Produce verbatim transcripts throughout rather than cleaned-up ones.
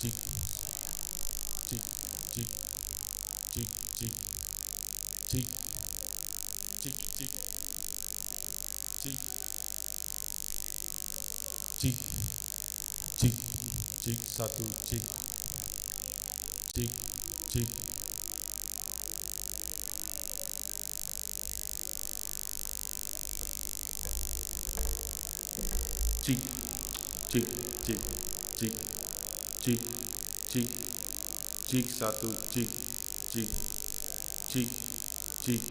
Cik. Cik, cik. Cik, cik. Cik. Cik, cik. Cik. Cik. Cik, cik, satu, cik. Cik, cik. Cik, cik, cik, cik, cik, cik, cik, satu, cik, cik, cik, cik,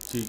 cik.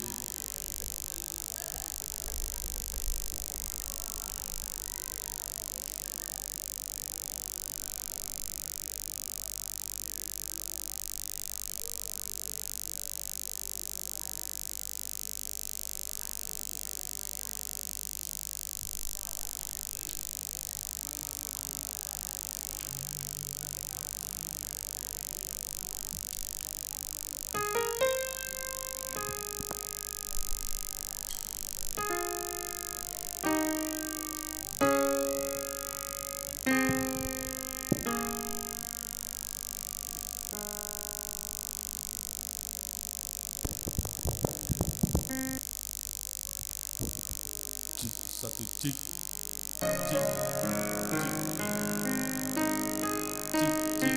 Cik, satu, cik. Cik, cik, cik. Cik, cik,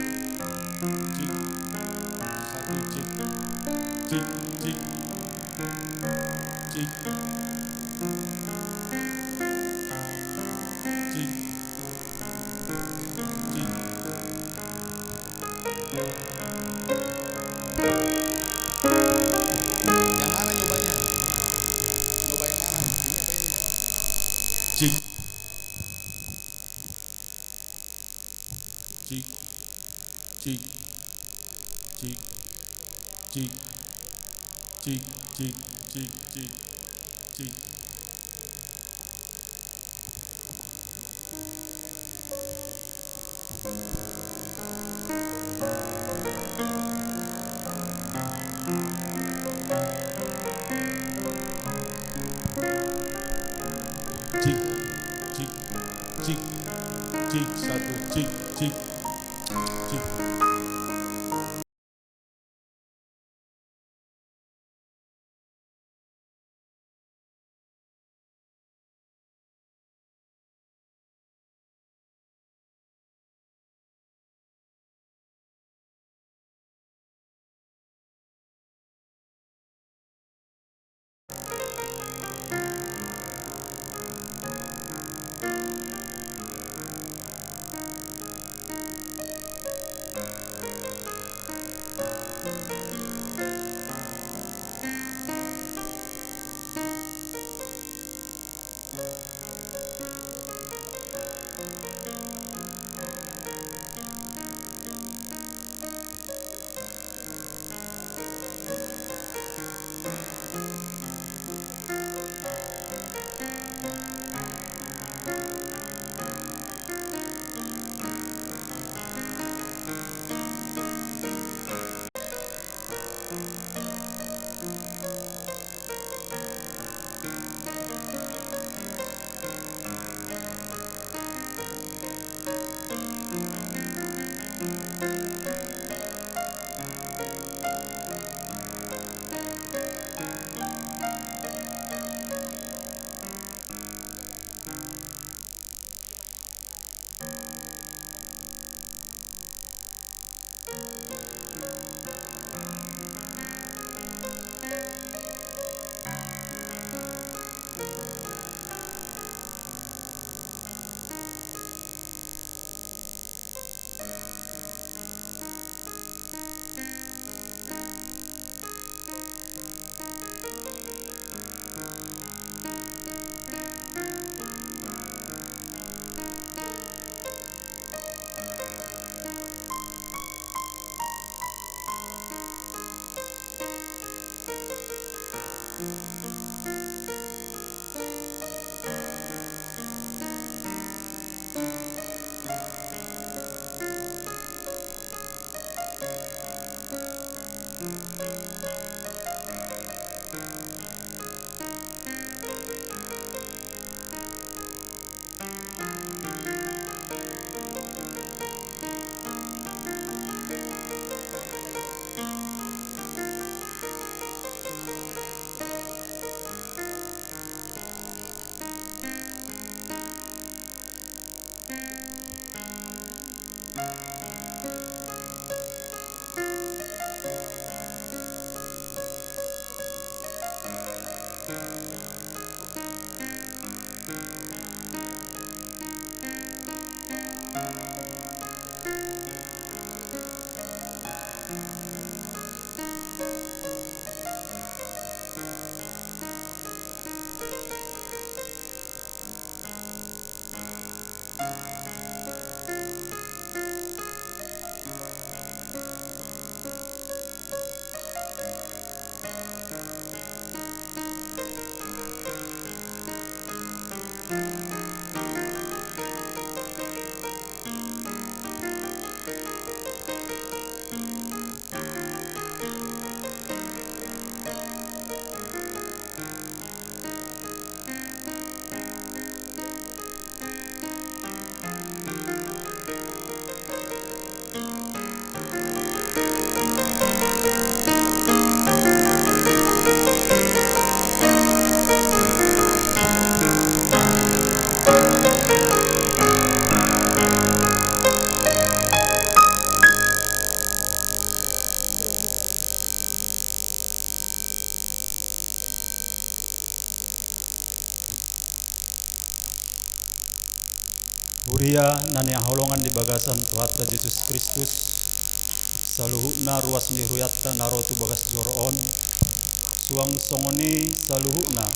cik. Satu, cik. Cik, cik. Cik. Cik. Cik. Yang mana nyobanya? Nyoba yang mana? Ini apa ini? Cik. Cik. Cik. Cik. Cik. Cik, cik, cik, cik, cik. Cik, cik, cik, cik, satu, cik, cik, cik. Huria na hinaholongan di bagasan Tuhanta Jesus Kristus, saluhutna ruas ni hurianta na ro tu bagas joro on, suang songon i saluhutna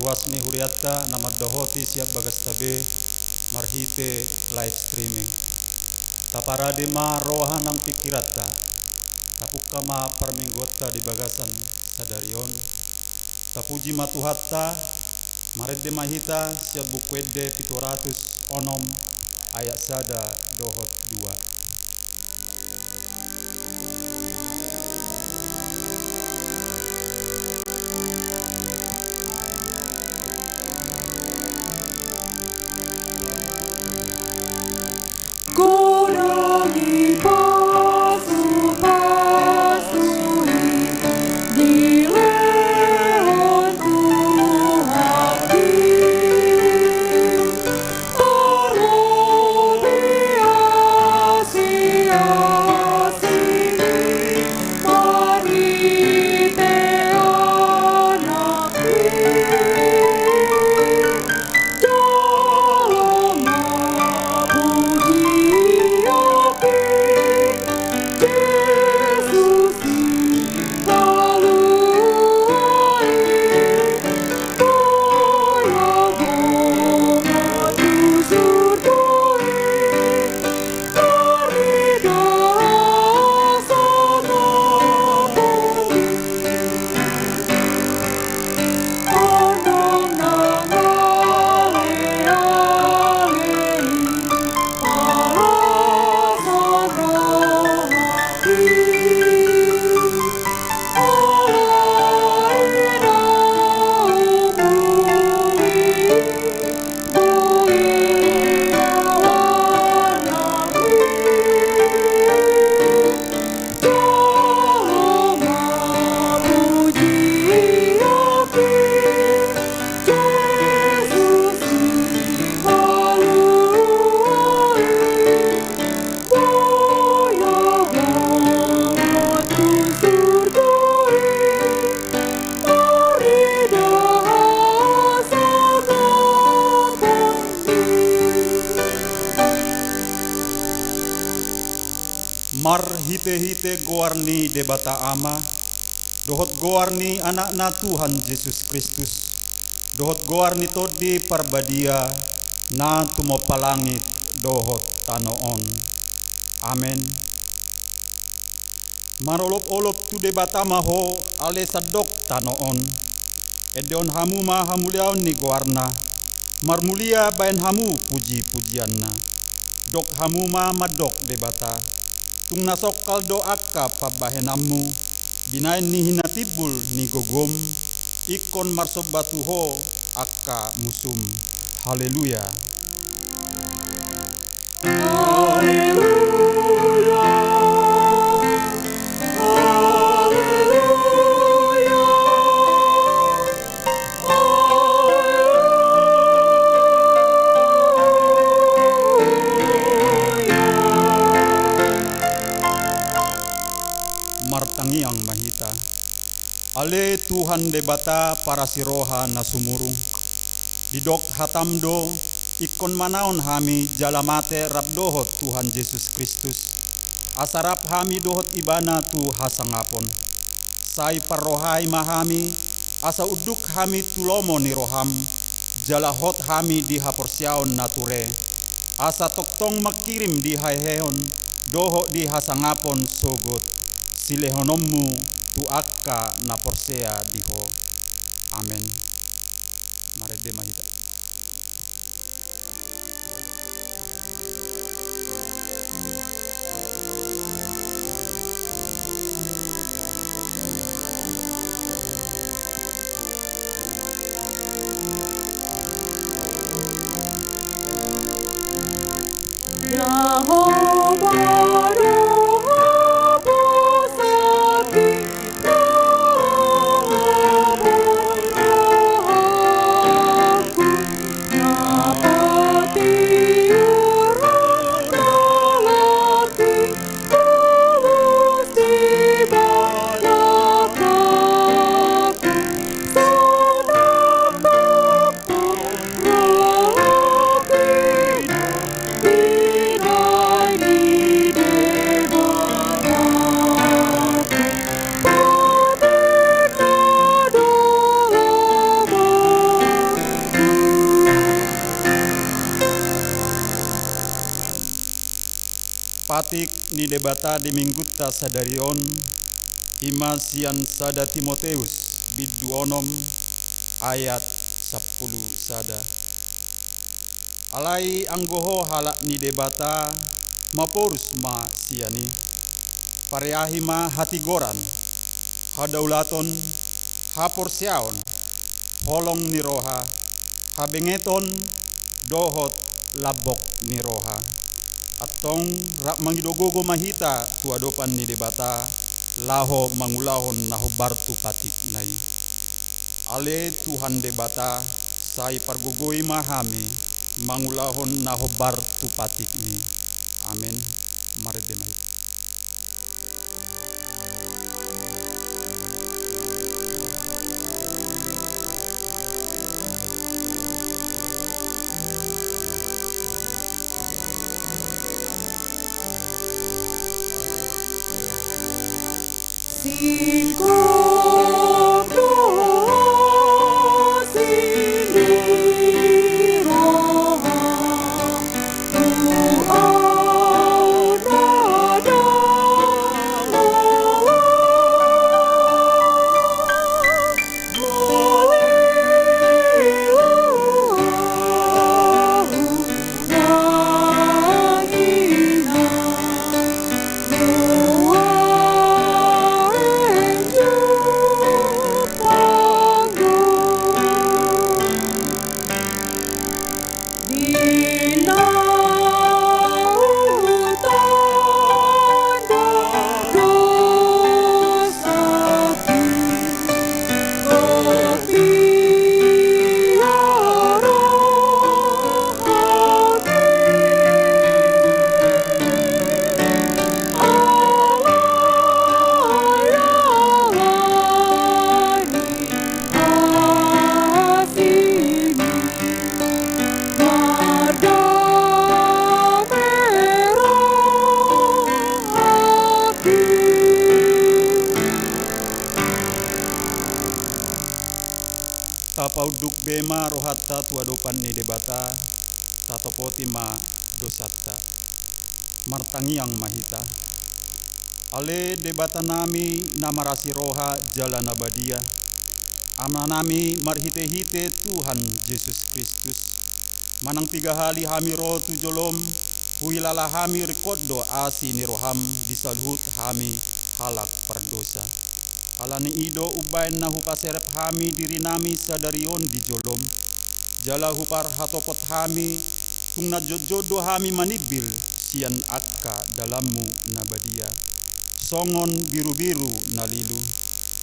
ruas ni hurianta na mandohoti sian bagasta be marhite live streaming. Taparade ma roha nang pingkiranta, tapungka ma parmingguonta di bagasan sadari on. Tapuji ma Tuhanta, marende ma hita sian Buku Ende pitu ratus onom ayat sada dohot dua. Godang i pasupasu i dilehon Tuhan i. Tarlobi asi-asi ni marhite Anak i. Jalo ma pujian i, Jesus i haluaon i. Goyang ma tu surgo i, marhite hasangapon i. Ondong nang ale-ale i, palas on roha i. Alai na umbul i, boi awan nami. Jalo ma pujian i, Jesus i haluaon i. Goyang ma tu surgo i, marhite hasangapon i. Marhite-hite goar ni Debata Ama, dohot goar ni Anakna Tuhan Jesus Kristus, dohot goar ni Tondi Parbadia, na tumompa langit dohot tano on. Amen. Marolop-olop tu Debata ma ho, ale sandok tano on. Endehon hamu ma hamuliaon ni goarna, marmulia baen hamu puji-pujianna. Dok hamu ma mandok Debata, tung na songkal do angka pambahenanmu, binaen ni hinatimbul ni gogom, ingkon marsomba tu ho angka musum. Haleluya. Haleluya. Haleluya. Haleluya. Debata parasi roha na sumurung. Didok hataM do, ingkon manaon hami jala mate rap dohot Tuhan Jesus Kristus, asa rap hami dohot Ibana tu hasangapon. Sai parrohai ma hami, asa unduk hami tu lomo ni rohaM, jala hot hami di haporseaon na ture, asa tongtong mangkirim di hahehon dohot di hasangapon sogot silehononMu tu angka na porsea di Ho. Amen. Marende ma hita. Patik ni Debata di Minggunta sadari on, i ma sian sada Timoteus bindu onom ayat sampulu sada. Alai anggo ho halak ni Debata, maporus ma sian i. Pareahi ma hatigoran, hadaulaton, haporseaon, holong ni roha, habengeton, dohot lambok ni roha. Antong rap mangido gogo ma hita tu adopan ni Debata, laho mangulahon na hombar tu patikna i. Ale Tuhan Debata, sai pargogoi ma hami mangulahon na hombar tu patikMi. Amen. Marende ma hita. Tapaunduk be ma rohanta tu adopan ni Debata, tatopoti ma dosanta. Martangiang ma hita. Ale Debatanami na marasi roha jala na badia, Amanami marhitehite Tuhan Jesus Kristus, manang piga hali hami ro tu jolom, huhilala hami ringkot do asi ni roham di saluhut hami halak pardosa. Ala ni i do umbaen na hupaserep hami dirinami sadari on di jolom, jala huparhatopot hami, tung na jotjot do hami manimbil sian angka dalanmu na badia, songon birubiru na lilu.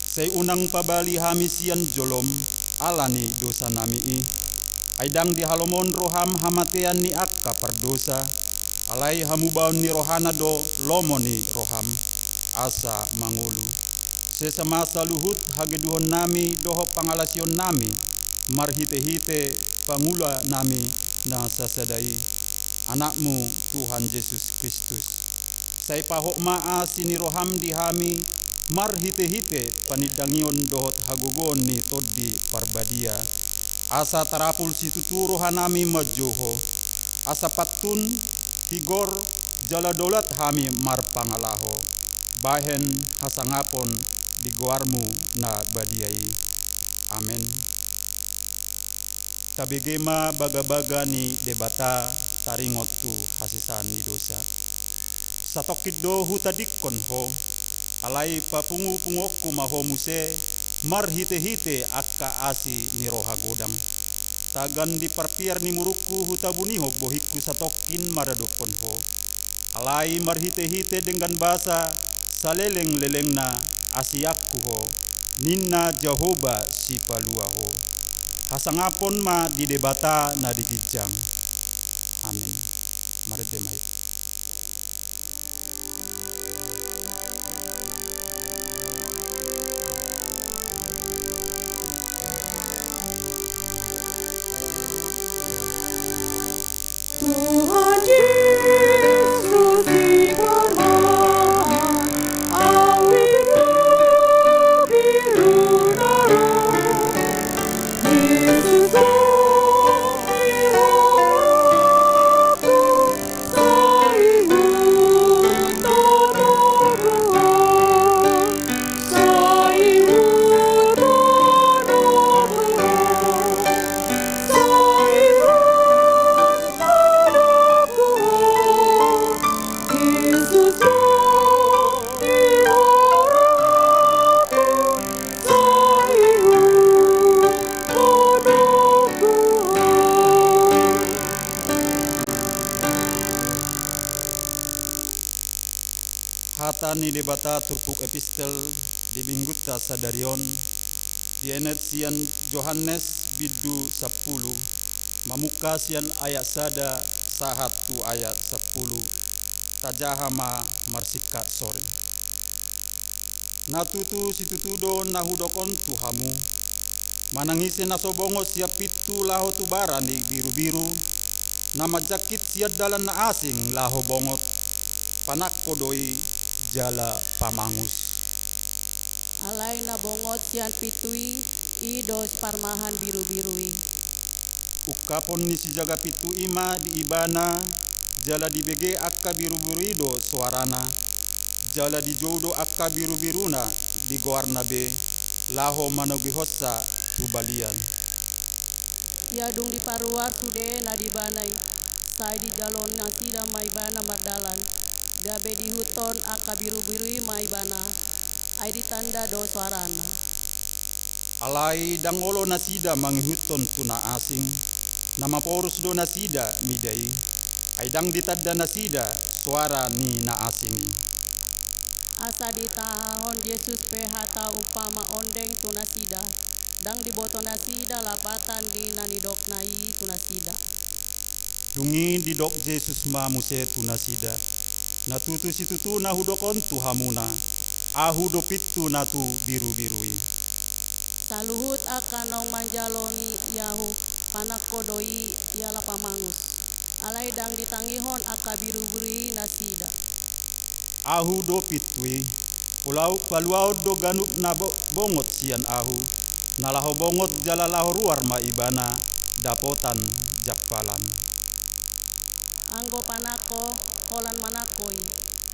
Sai unang pabali hami sian jolom ala ni dosanami i. Ai ndang dihalomon roham hamatean ni angka pardosa, alai hamubaon ni rohana do lomo ni roham, asa mangolu. Sesa ma saluhut hagedukonnami dohot pangalasionnami marhitehite Pangulanami na sasada i, Anakmu Tuhan Jesus Kristus. Sai pahot ma asi ni roham di hami marhitehite panindangion dohot hagogoon ni Tondi Parbadia, asa tarapul situtu rohanami manjou Ho, asa pantun, tigor, jala daulat hami marpangalaho bahen hasangapon di goarMu na badia i. Amen. Tabege ma bagabaga ni Debata taringot tu hasesaan ni dosa. Satongkin do hutadingkon Ho, alai papungupunguonku ma Ho muse marhitehite angka asi ni roha godang. Tagan di parpiar ni murukku hutabunihon bohingku satongkin maradophon Ho. Alai marhitehite denggan basa salelenglelengna asianku Ho, ninna Jahowa Sipalua Ho. Hasangapon ma di Debata na di ginjang. Amen. Marende ma hita. Tuhan Jesus, di parmahan au birubiru na ro. Jesus, di harapanku, sai hutanonku Ho, sai hutanonku Ho. Hata ni Debata turpuk epistel di minggunta sadari on, dienet sian Johannes bindu sampulu, mamungka sian ayat sada sahat tu ayat sampulu. Tajaha ma marsingkat soring. Na tutu situtu do na hudok on tu hamu, manang ise na so bongot sian pintu laho tu bara ni birubiru, na manjangkit sian dalan na asing laho bongot, panangko do i jala pamangus. Alai na bongot sian pintu i, i do siparmahan birubiru i. Ungkapon ni sijaga pintu i ma di ibana, jala dibege angka birubiru i do soarana, jala dijou do angka birubiruna di goarna be, laho manogihonsa tu balian. Ia dung diparuar sude na di ibana i, sai dijalo nasida ma ibana mardalan, gabe diihuthon angka birubiru i ma ibana, ai ditanda do soarana. Alai ndang olo nasida mangihuthon tu na asing, na maporus do nasida mida i, ai ndang ditanda nasida soara ni na asing i. Asa ditahahon Jesus pe hata umpama ondeng tu nasida, ndang diboto nasida lapatan ni na nidokna i tu nasida. Dung i didok Jesus ma muse tu nasida, na tutu situtu na hudok on tu hamuna, Ahu do pintu na tu birubiru i. Saluhut angka naung manjalo ni Ahu, panangko do i jala pamangus. Alai ndang ditangihon angka birubiru i nasida. Ahu do pintu i, pola paluaon do ganup na bo-, bongot sian Ahu, na laho bongot jala laho ruar ma ibana dapotan jampalan. Anggo panangko, holan manangko i,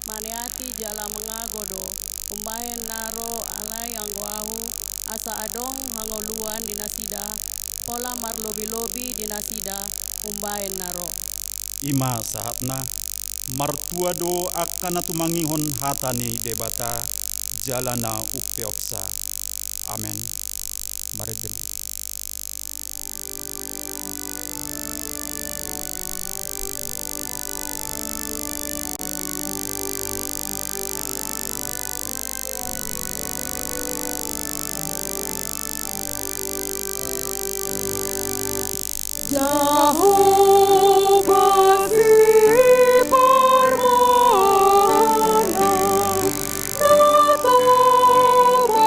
maneati jala mangago do, umbahen na ro, alai anggo Ahu, asa adong hangoluan di nasida, pola marlobilobi di nasida, umbahen na ro. I ma sahatna, martua do angka na tumangihon hata ni Debata, jala na umpeopsa. Amen. Marende ma. Jahowa siparmahan na tabo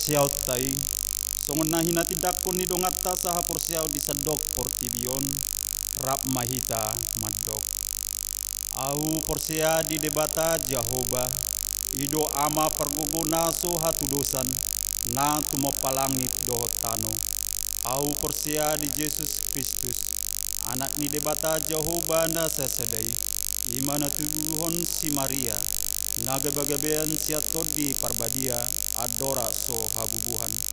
Haporseaonta i, songon na hinatindangkon ni donganta sahaporseaon di sandok portibi on, rap ma hita mandok: Ahu porsea di Debata Jahowa, i do Ama pargogo na so hatudosan, na tumompa langit dohot tano. Ahu porsea di Jesus Kristus, Anak ni Debata Jahowa na sasada i, i ma na tubuhon si Maria, na gabagabean sian Tondi Parbadia, andorang so habubuhan.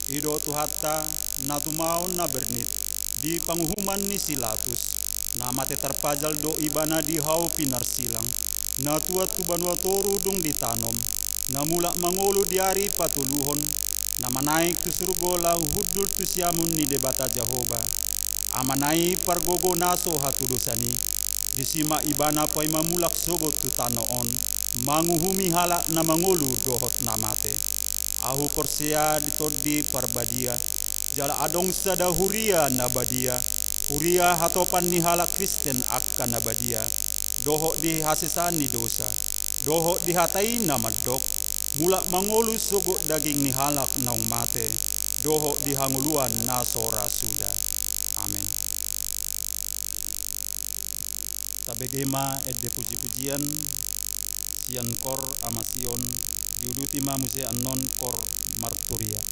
I do Tuhanta, na tumaon na bernit di panguhuman ni si Latus, na mate tarpajal do Ibana di hau pinarsilang, na tuat tu banua toru dung ditanom, na mulak mangolu di ari patoluhon, na manaek tu surgo laho hundul tu siamun ni Debata Jahowa, Amana i pargogo na so hatudosan i. Disi ma Ibana paima mulak sogot tu tano on, manguhumi halak na mangolu dohot na mate. Ahu porsea di Tondi Parbadia, jala adong sada huria na badia, huria hatopan ni halak Kristen angka na badia, dohot di hasesaan ni dosa, dohot di hata i na mandok: Mulak mangolu sogot daging ni halak naung mate, dohot di hangoluan na so ra suda. Amen. Tabege ma ende pujipujian sian Kor Ama Sion, diuduti ma muse annon Kor Marturia.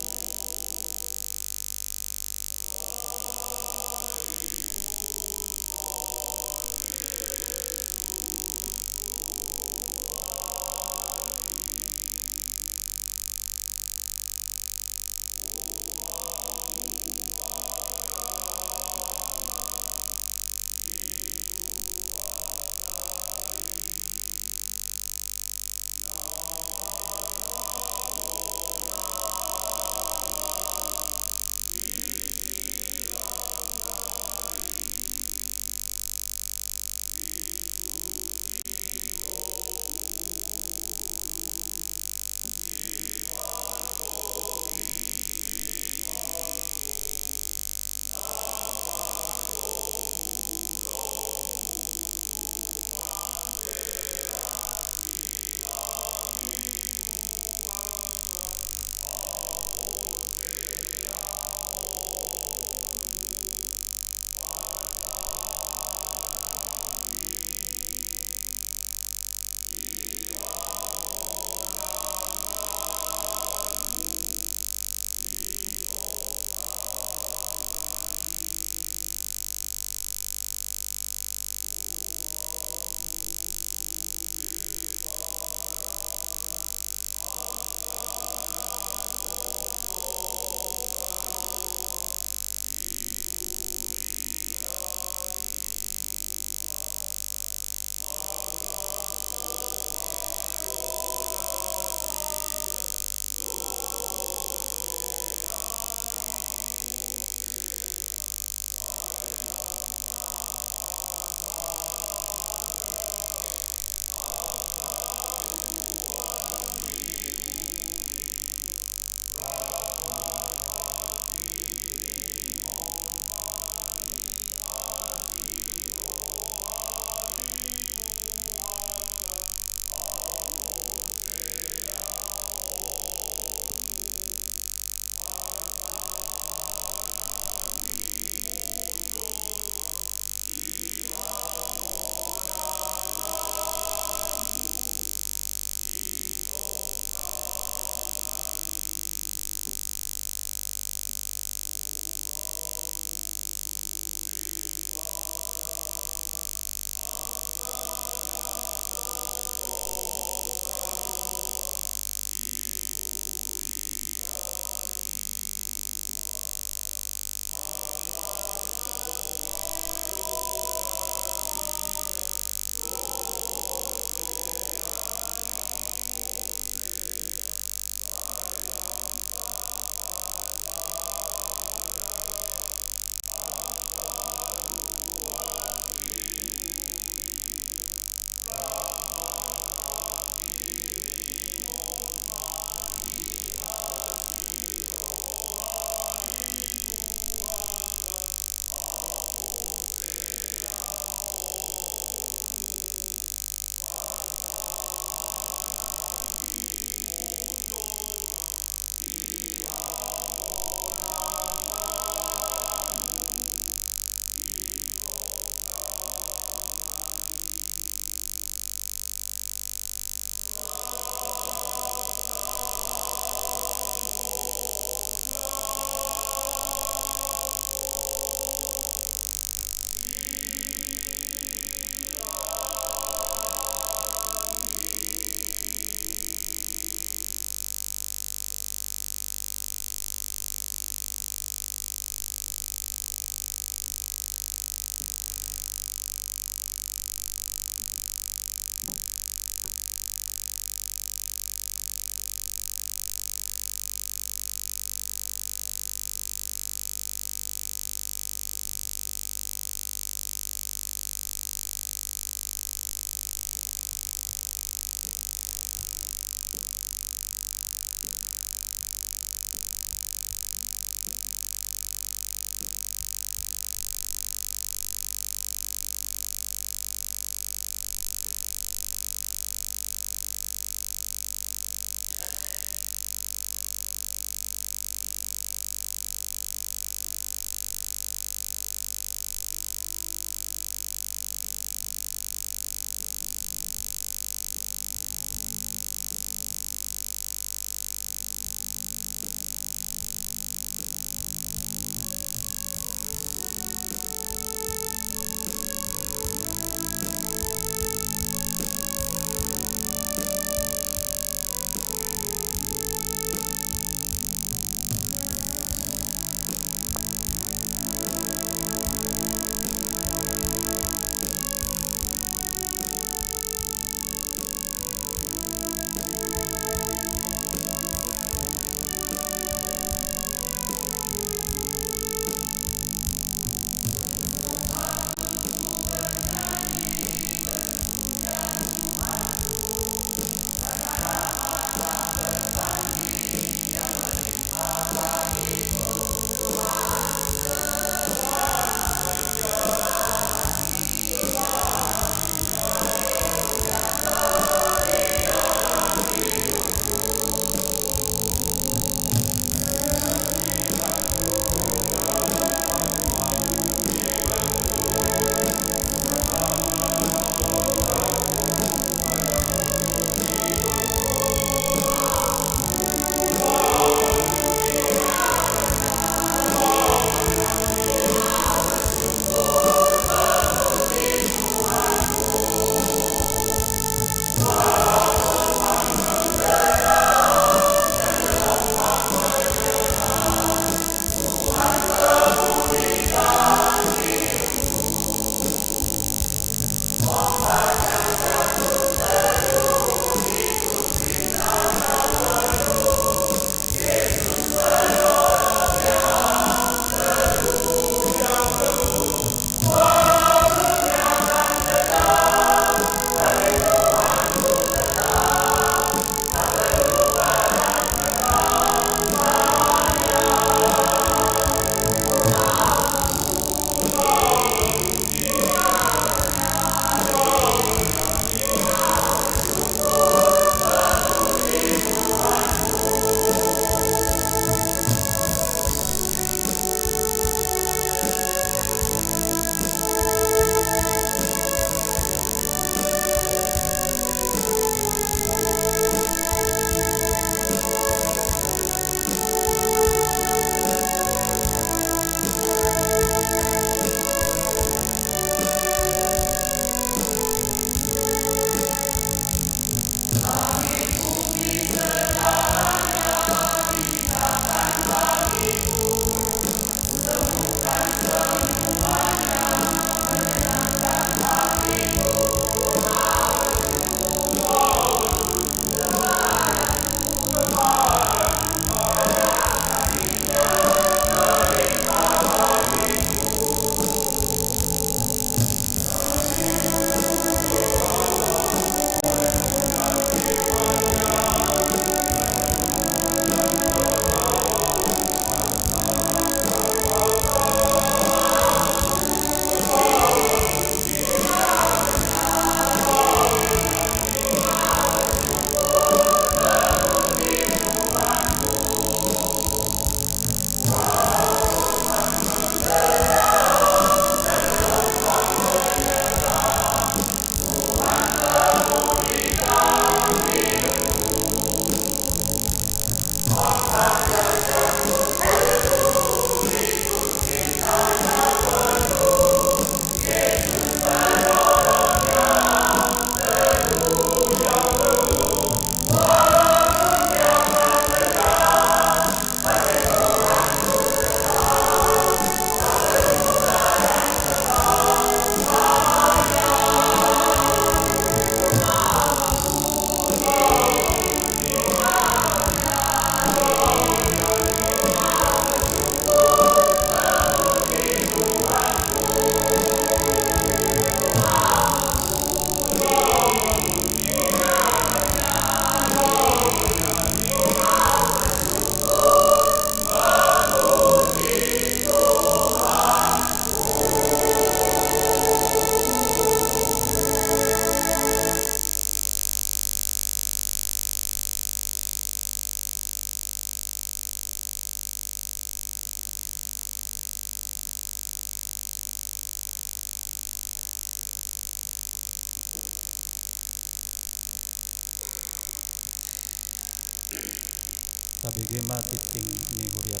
Bege ma tingting ni huriat.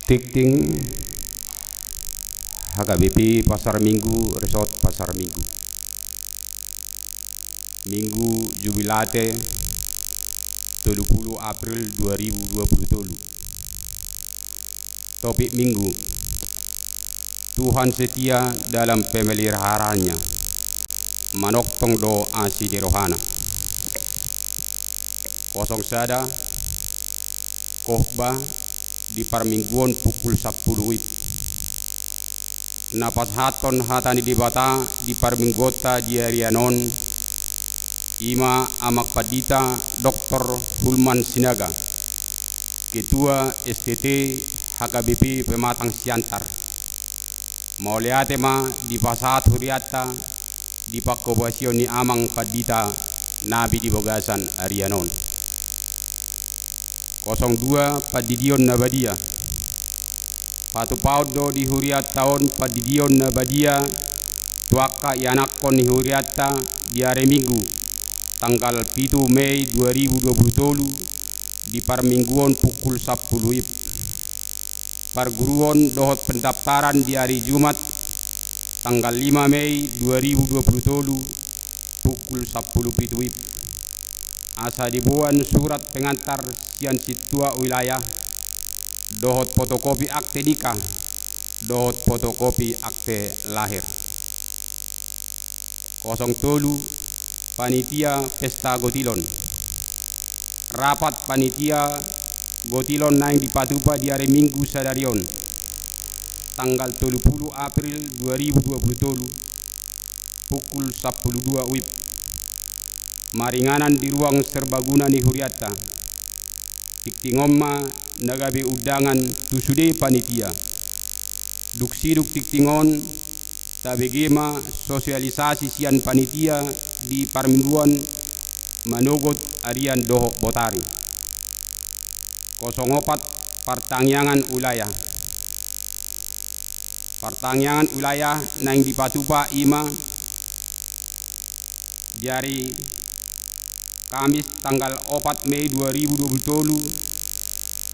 Tingting H K B P Pasar Minggu, Resort Pasar Minggu. Minggu Jubilate, tolu pulu April dua ribu dua pulu tolu. Topik minggu: Tuhan setia dalam pemeliharaannya, manongtong do asi ni rohana. Kosong sada, khotbah di parmingguon pukul sampulu WIB. Na pasahathon hata ni Debata di parmingguonta di arian on, i ma Amang Pandita Doktor Hulman Sinaga, Ketua S T T H K B P Pematang Siantar. Mauliate ma dipasahat hurianta di panghobasion ni Amang Pandita nami di bagasan arian on. Kosong dua, pandidion na badia. Patupaon do di hurianta on pandidion na badia tu angka ianakhon ni hurianta di ari Minggu, tanggal pitu Mei dua ribu dua pulu tolu, di parmingguon pukul sampulu WIB. Parguruon dohot pendaftaran di ari Jumat, tanggal lima Mei dua ribu dua pulu tolu, pukul sampulu pitu WIB. Asa diboan surat pengantar sian sintua wilayah, dohot fotokopi akte nikah, dohot fotokopi akte lahir. Kosong tolu, panitia pesta gotilon. Rapat panitia gotilon naeng dipatupa di ari Minggu sadari on, tanggal tolu pulu April dua ribu dua pulu tolu, pukul sampulu dua WIB. Maringanan di ruang serbaguna ni hurianta. Tingting on ma na gabe undangan tu sude panitia. Dung sidung tingting on, tabege ma sosialisasi sian panitia di parmingguon manogot arian dohot botari. Kosong opat, partangiangan wilayah. Partangiangan wilayah naeng dipatupa i ma di ari Kamis tanggal opat Mei dua ribu dua pulu tolu,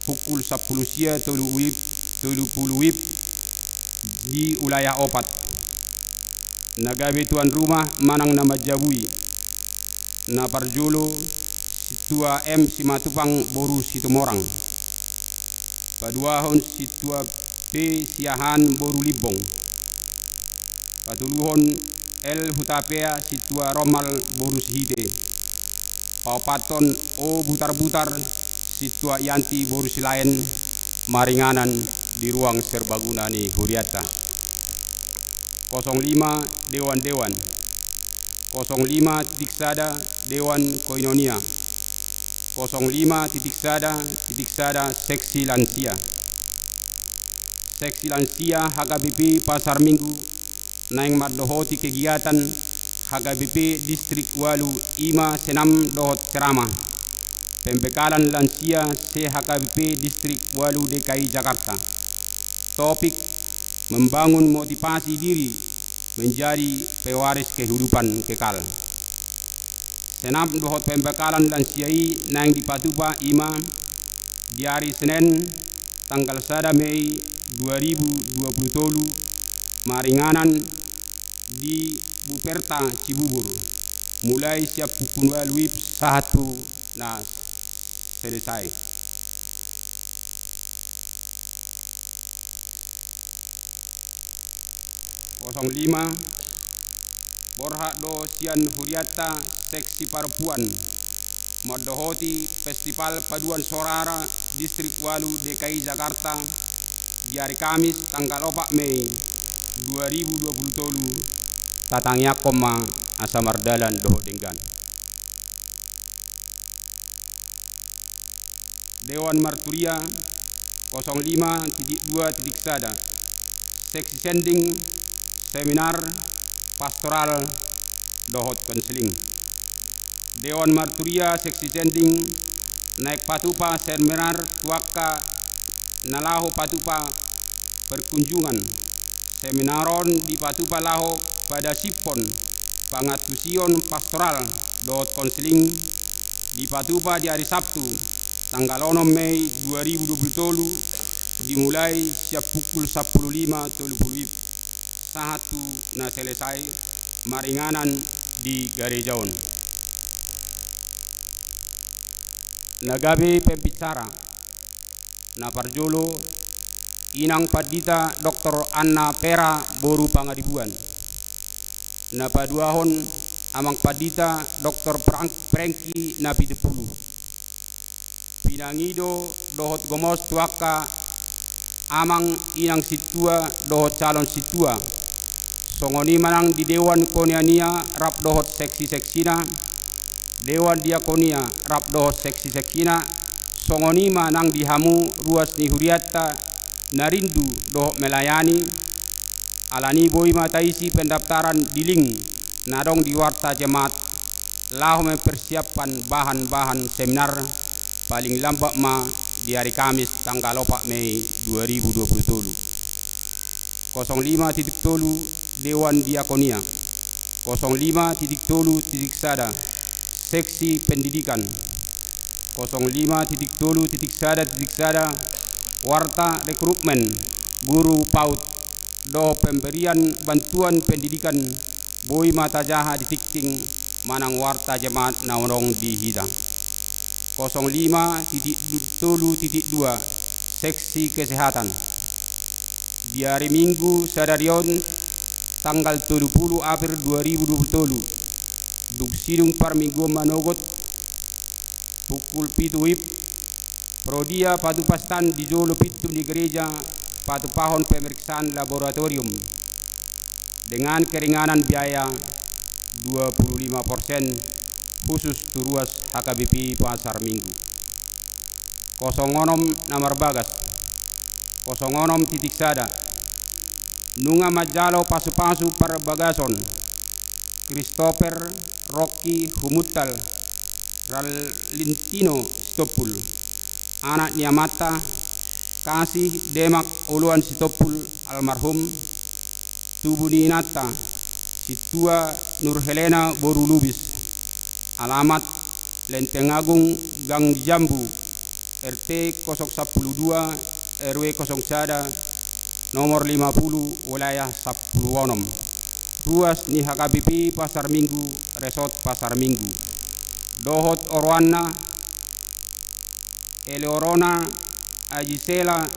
pukul sampulu sia tolu WIB, tolu pulu WIB, di wilayah opat. Na gabe tuan rumah manang na manjabui. Na parjolo, sintua M Simatupang boru Situmorang. Paduahon, sintua P Siahaan boru Limbong. Patoluhon, L Hutapea sintua Romal boru Sihite. Paopathon, O Butarbutar sintua Yanti boru Silaen, maringanan di ruang serbaguna ni hurianta. Kosong lima, dewan-dewan. Kosong lima titik sada, dewan koinonia. Kosong lima titik sada titik sada, seksi lansia. Seksi lansia H K B P Pasar Minggu naeng mandohoti kegiatan H K B P Distrik Walu, i ma senam dohot ceramah pembekalan lansia se-H K B P Distrik Walu D K I Jakarta. Topik: membangun motivasi diri menjadi pewaris kehidupan kekal. Senam dohot pembekalan lansia i naeng dipatupa i ma di ari Senen, tanggal sada Mei dua ribu dua puluh tolu, maringanan di Buperta Cibubur, mulai sian pukul ualu WIB sahat tu na selesai. Kosong lima, borhat do sian hurianta seksi parompuan mandohoti Festival Paduan Sorara Distrik Walu D K I Jakarta di ari Kamis tanggal opat Mei dua ribu dua puluh tolu, tatangiangkon ma asa mardalan dohot denggan. Dewan marturia, kosong lima titik dua titik sada, seksi sending, seminar, pastoral dohot konseling. Dewan marturia seksi sending, naeng patupa seminar tu angka na laho patupa perkunjungan. Seminar on dipatupa laho padasiphon pangantusion pastoral dohot konseling, dipatupa di ari Sabtu tanggal onom Mei dua ribu dua puluh tolu, dimulai sian pukul sampulu lima tolu pulu ip sahat tu na selesai maringanan di gareja on. Na gabe pembicara. Na parjolo, Inang Pandita Doktor Anna Pera boru Pangaribuan. Na paduahon, Amang Pandita Doktor Prang-, Prengki Napitupulu. Pinangido dohot gomos tu angka amang inang sintua dohot calon sintua. Songon i ma nang di dewan konia-nia rap dohot seksi-seksina, dewan diakonia rap dohot seksi-seksina, songon i ma nang di hamu ruas ni hurianta na rindu dohot melayani, alani boi ma taisi pendaftaran di link na adong di warta jemaat laho mempersiapkan bahan-bahan seminar paling lambat ma di ari Kamis tanggal opat Mei dua ribu dua puluh tolu. Kosong lima titik tolu, Dewan Diakonia. Kosong lima titik tolu titik sada, Seksi Pendidikan. Kosong lima titik tolu titik sada titik sada, Warta Rekrutmen Guru PAUD dohot pemberian bantuan pendidikan, boi ma tajaha di tingting manang warta jemaat na adong di hita. Kosong lima titik tolu titik dua, Seksi Kesehatan. Di ari Minggu sadari on, tanggal tolu pulu April dua ribu dua puluh tolu, dung sidung parmingguon manogot, pukul pitu wib, pro dia patupa stan di jolo pintu ni gereja patupahon pemeriksaan laboratorium dengan keringanan biaya dua puluh lima persen, khusus tu ruas H K B P Pasar Minggu. Kosong onom na marbagas. Kosong onom titik sada. Nunga manjalo pasu-pasu parbagason Christopher Rocky Humuntal Rallentino Sitompul, anak ni amanta Kasih Demak Oloan Sitompul almarhum, tubu ni inanta Sintua Nur Helena boru Lubis, alamat Lenteng Agung Gang Jambu, R T kosong sampulu dua, R W kosong sada, nomor lima pulu, wilayah sampulu onom. Ruas ni H K B P Pasar Minggu, Resort Pasar Minggu. Dohot oroanna, Eleorona Ajisela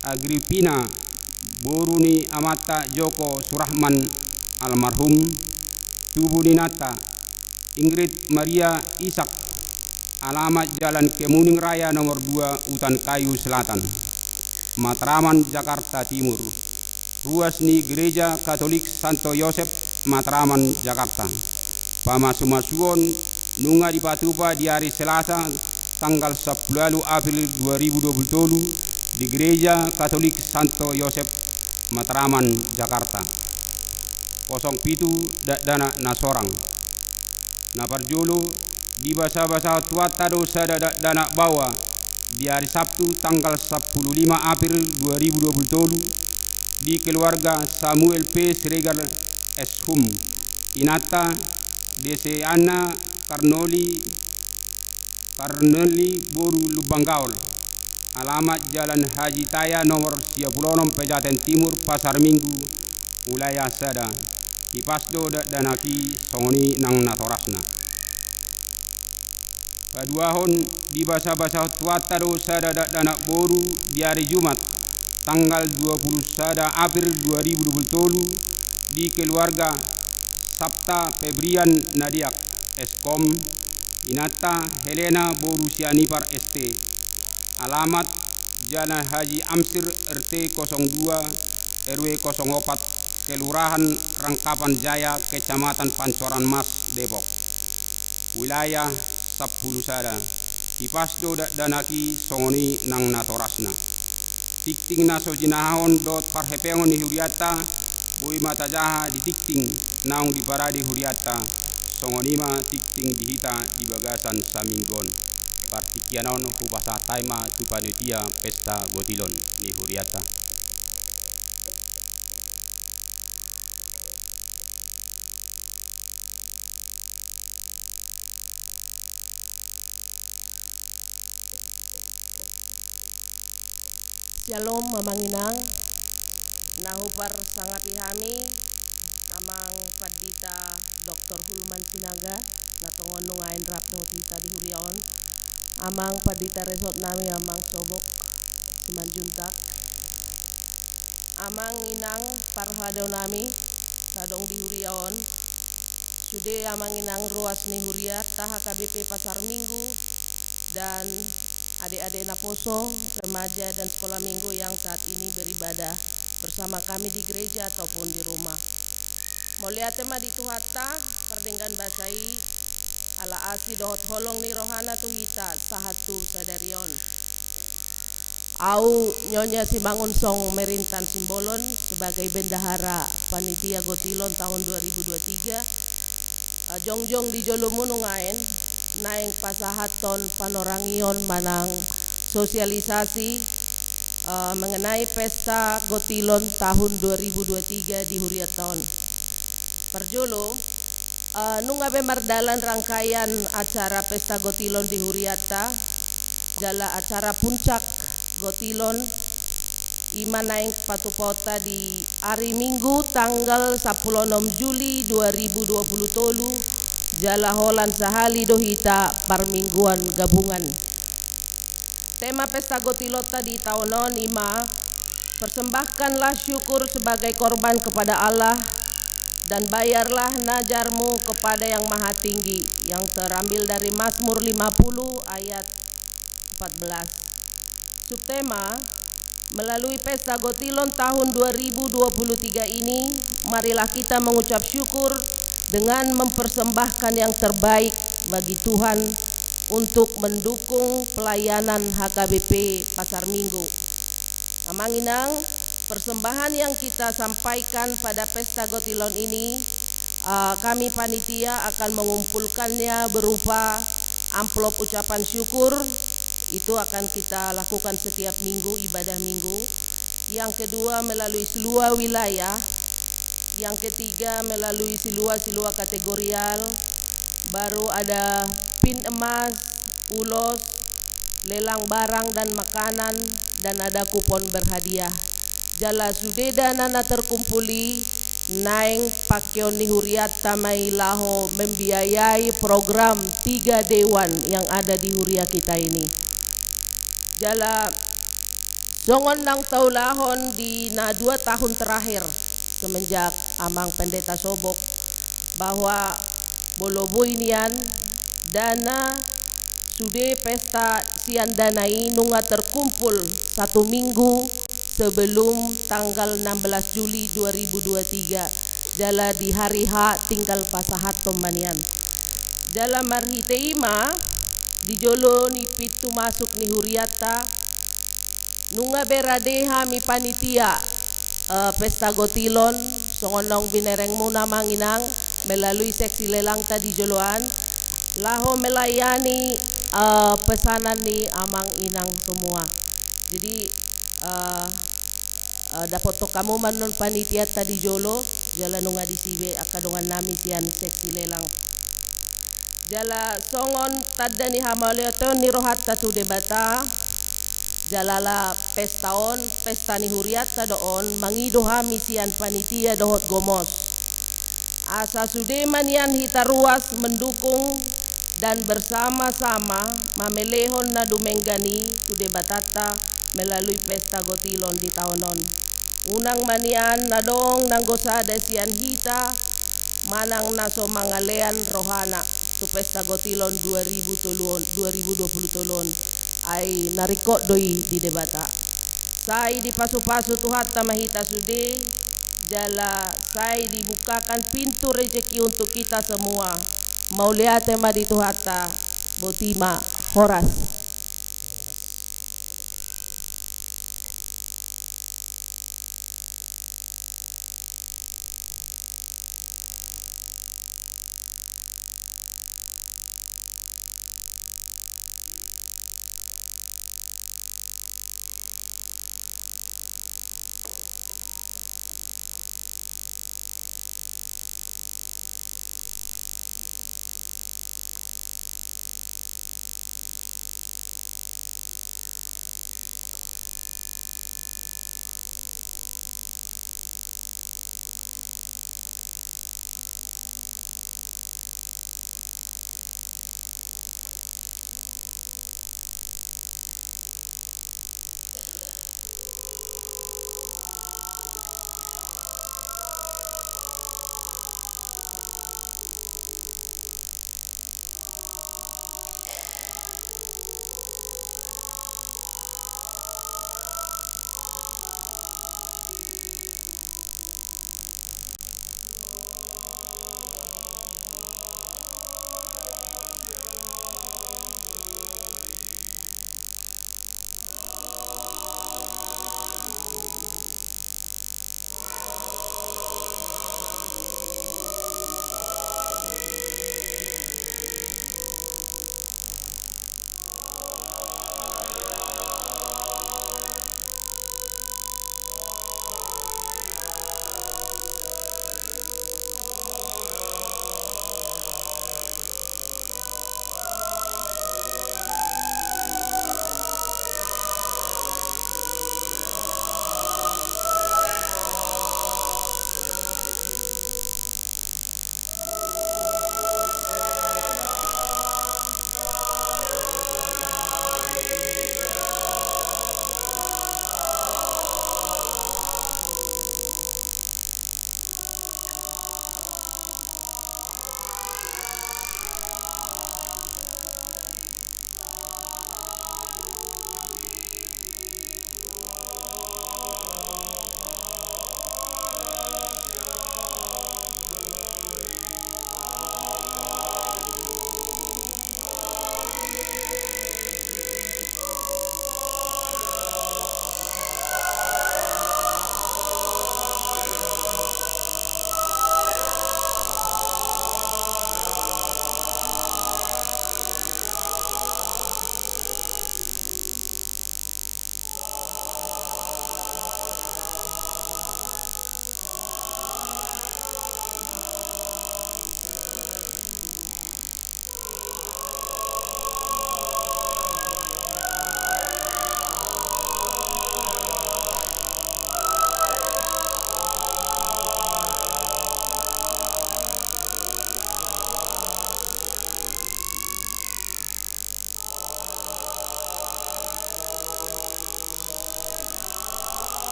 Agripina, boru ni amanta Joko Surahman almarhum, tubu ni inanta Ingrid Maria Ishak, alamat Jalan Kemuning Raya nomor dua, Utan Kayu Selatan, Matraman, Jakarta Timur. Ruas ni Gereja Katolik Santo Yosep, Matraman, Jakarta. Pamasu-masuon nunga dipatupa di ari Selasa tanggal sampulu ualu April dua ribu dua puluh tolu di Gereja Katolik Santo Yosep, Matraman, Jakarta. Kosong pitu, dakdanak na sorang. Na parjolo, dibasa-basahon Tuhanta do sada dakdanak baoa di ari Sabtu tanggal sampulu lima April dua ribu dua puluh tolu di keluarga Samuel P Siregar, S Hum. Inanta Dese Anna Karnoli, Karnoli boru Lumban Gaol, alamat Jalan Haji Taya nomor sia pulu onom, Pejaten Timur, Pasar Minggu, wilayah sada. Hipas do dakdanak i, songon i nang natorasna. Paduahon, dibasa-basahon Tuhanta do sada dakdanak boru di ari Jumat tanggal dua pulu sada April dua ribu dua pulu tolu di keluarga Sapta Febrian Nadeak, S Kom. Inanta Helena boru Sianipar, S T. Alamat Jalan Haji Amsir, R T kosong dua, R W kosong opat, Kelurahan Rangkapan Jaya, Kecamatan Pancoran Mas, Depok. Wilayah sampulu sada. Hipas do dakdanak i, songon i nang natorasna. Tingting na so jinahahon dohot parhepeon ni hurianta boi ma tajaha di tingting naung diparade hurianta. Songon i ma tingting di hita di bagasan saminggu on. Partingkian on hupasahat hami ma tu panitia pesta gotilon ni huriata. Syalom, Amang Inang. Na huparsangapi hami, Amang Pandita Doktor Hulman Sinaga, na tongon nuaeng rap dohot hita di huria on. Amang Pandita Resort nami, Amang Sobok Simanjuntak. Amang Inang parhalado nami, na adong di huria on. Sude Amang Inang ruas ni huriata H K B P Pasar Minggu, dan adik-adik naposo, remaja, dan sekolah minggu yang saat ini beribadah bersama kami di gereja ataupun di rumah. Mauliate ma di Tuhanta, pardenggan basa i, ala asi dohot holong ni rohana tu hita, sahat tu sadari on. Au Nyonya Simangunsong Merintan Simbolon sebagai bendahara panitia gotilon tahun dua ribu dua tiga, eh, jongjong di jolomu nuaeng, naeng pasahathon panorangion manang sosialisasi, eh, mengenai pesta gotilon tahun dua ribu dua tiga di huriata on. Parjolo, eh, nunga be mardalan rangkaian acara pesta gotilon di huriata, jala acara puncak gotilon, i ma naeng patupaonta di ari Minggu tanggal sampulu onom Juli dua ribu dua pulu tolu, jala holan sahali do hita parmingguan gabungan. Tema pesta gotilonta di taon on i ma, persembahkanlah syukur sebagai korban kepada Allah, dan bayarlah najarmu kepada Yang Mahatinggi, yang terambil dari Mazmur lima puluh ayat empat belas. Subtema, melalui pesta gotilon tahun dua ribu dua puluh tiga ini, marilah kita mengucap syukur dengan mempersembahkan yang terbaik bagi Tuhan untuk mendukung pelayanan H K B P Pasar Minggu. Amang Inang, persembahan yang kita sampaikan pada pesta gotilon ini, eh, kami panitia akan mengumpulkannya berupa amplop ucapan syukur, itu akan kita lakukan setiap minggu, ibadah minggu. Yang kedua, melalui silua wilayah. Yang ketiga, melalui silua-silua kategorial. Baru ada pin emas, ulos, lelang barang dan makanan, dan ada kupon berhadiah. Jala sude dana na terkumpul i, naeng pakeon ni hurianta ma i laho membiayai program tiga dewan yang ada di huria kita ini. Jala songon naung taulahon di na dua tahun terakhir semenjak Amang Pendeta Sobok, bahwa molo boi nian dana sude pesta sian dana i nunga terkumpul satu minggu sebelum tanggal enam belas Juli dua ribu dua tiga, jala di hari H tinggal pasahathon ma nian. Jala marhite i ma, di jolo ni pintu masuk ni hurianta, nunga be rade hami panitia, eh, pesta gotilon, songon naung binerengmuna Amang Inang, melalui seksi lelangta di joloan, laho melayani, eh, pesanan ni Amang Inang semua. Jadi, eh, eh, dapothon hamu ma annon panitianta di jolo, jala nunga disi be angka dongan nami sian seksi lelang. Jala songon tanda ni hamauliateon ni rohanta tu Debata, jala ala pesta on, pesta ni hurianta do on, mangido hami sian panitia dohot gomos. Asa sude ma nian hita ruas mendukung dan bersama-sama mamelehon na dumenggan i tu Debatanta melalui pesta gotilon di taon on. Unang ma nian na adong nanggo sada sian hita manang na so mangalean rohana tu pesta gotilon dua ribu tolu on, dua ribu dua puluh tolu on, ai na ringkot do i di Debata. Sai dipasu-pasu Tuhanta ma hita sude, jala sai dibukakan pintu rejeki untuk kita semua. Mauliate ma di Tuhanta, boti ma, horas.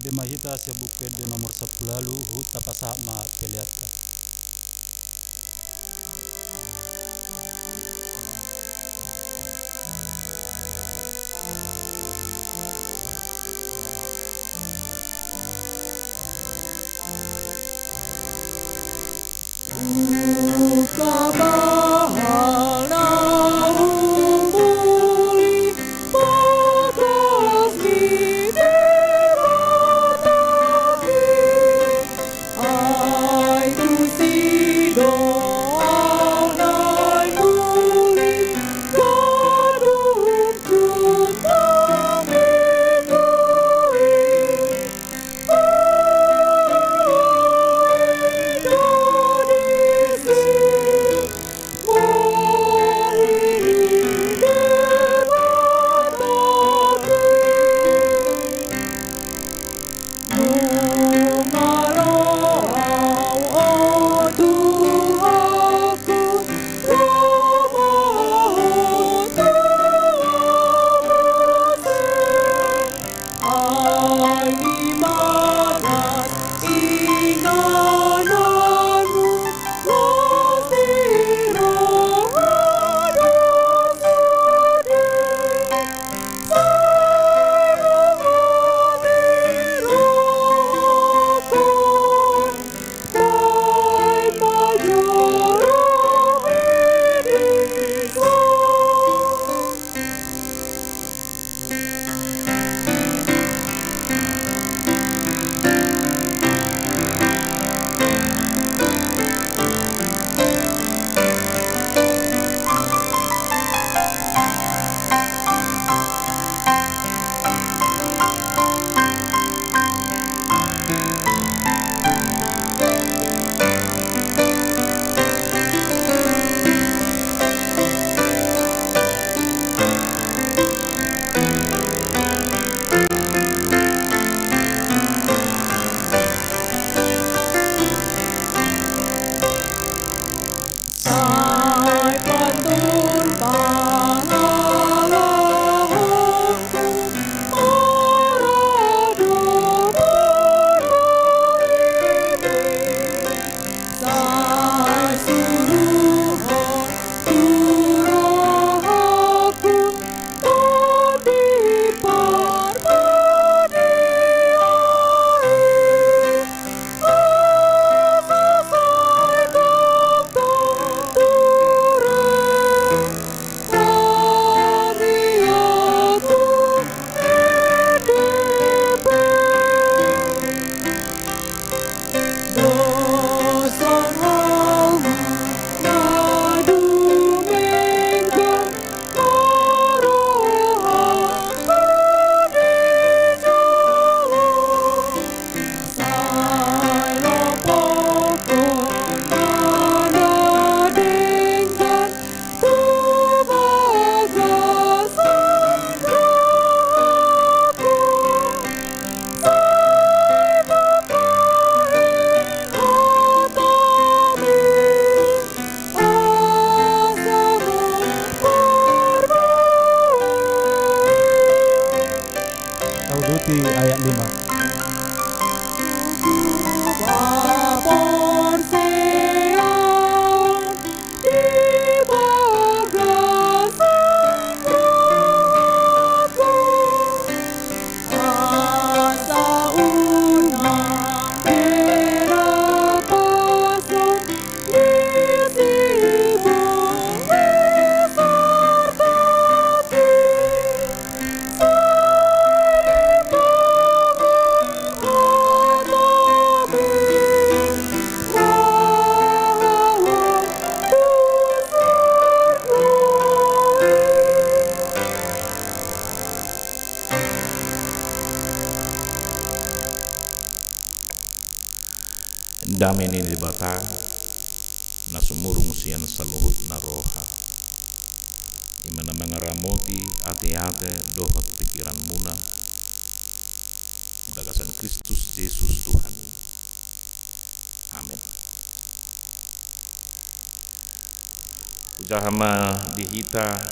Ende ma hita sian Buku Ende nomor sampulu ualu, huhut tapasahat ma peleanta. Tauduti ayat lima. Dame ni Debata, na sumurung sian saluhutna roha, i ma na mangaramoti ateate dohot pingkiranmuna, di bagasan Kristus Jesus Tuhan i. Amen. Hujaha ma di hita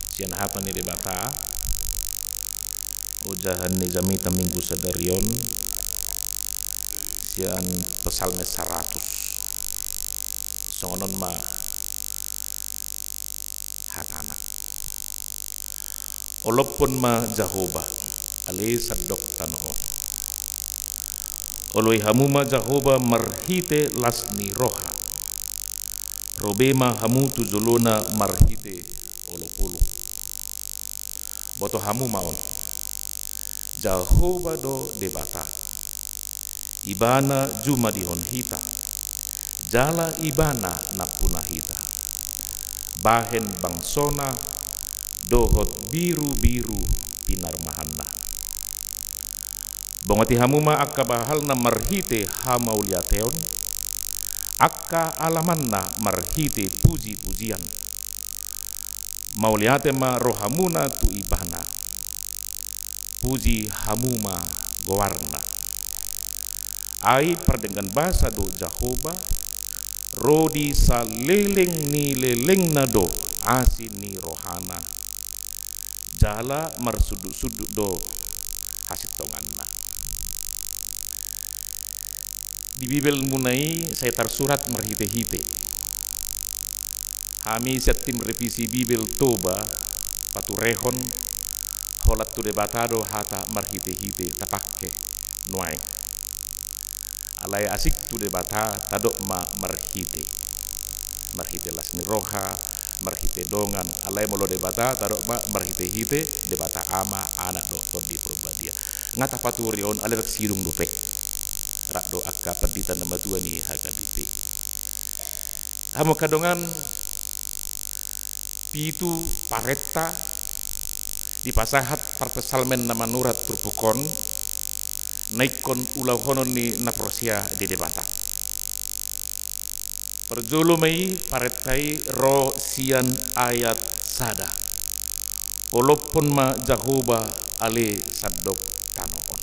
sian hata ni Debata, Ojahan ni jamita Minggu sadari on sian Psalmen saratus. Songon on ma hatana. Olophon ma Jahowa, ale sandok tano on. Oloi hamu ma Jahowa marhite las ni roha. Ro be ma hamu tu jolona marhite olopolop. Boto hamu ma on. Jahowa do Debata. Ibana jumadihon hita. Jala Ibana nampuna hita. Bahen bangsona dohot birubiru pinarmahanna. Bongoti hamu ma angka bahalna marhite hamauliateon, angka alamanna marhite pujipujian. Mauliate ma rohamuna tu Ibana. Puji hamu ma goarna. Ai pardenggan basa do Jahowa, ro di saleleng ni lelengna do asi ni rohana. Jala marsundutsundut do hasintonganna. Di Bibelmuna i sai tarsurat marhitehite. Hami sian tim revisi Bibel Toba paturehon holan tu Debata do hata marhitehite tapangke nuaeng. Alai asing tu Debata tadok ma marhite. Marhite las ni roha, marhite dongan, alai molo Debata tadok ma marhitehite, Debata Ama, Anak dohot Tondi Porbadia. Nga tapaturi on, alai rap sidung dope. Rap do angka pandita na matua ni H K B P. Hamu angka dongan, pitu parenta dipasahat parpsalmen na manurat turpuk on, na ingkon ulahonon ni na porsea di Debata. Parjolo ma i parenta i ro sian ayat sada. Olophon ma Jahowa ale sandok tano on.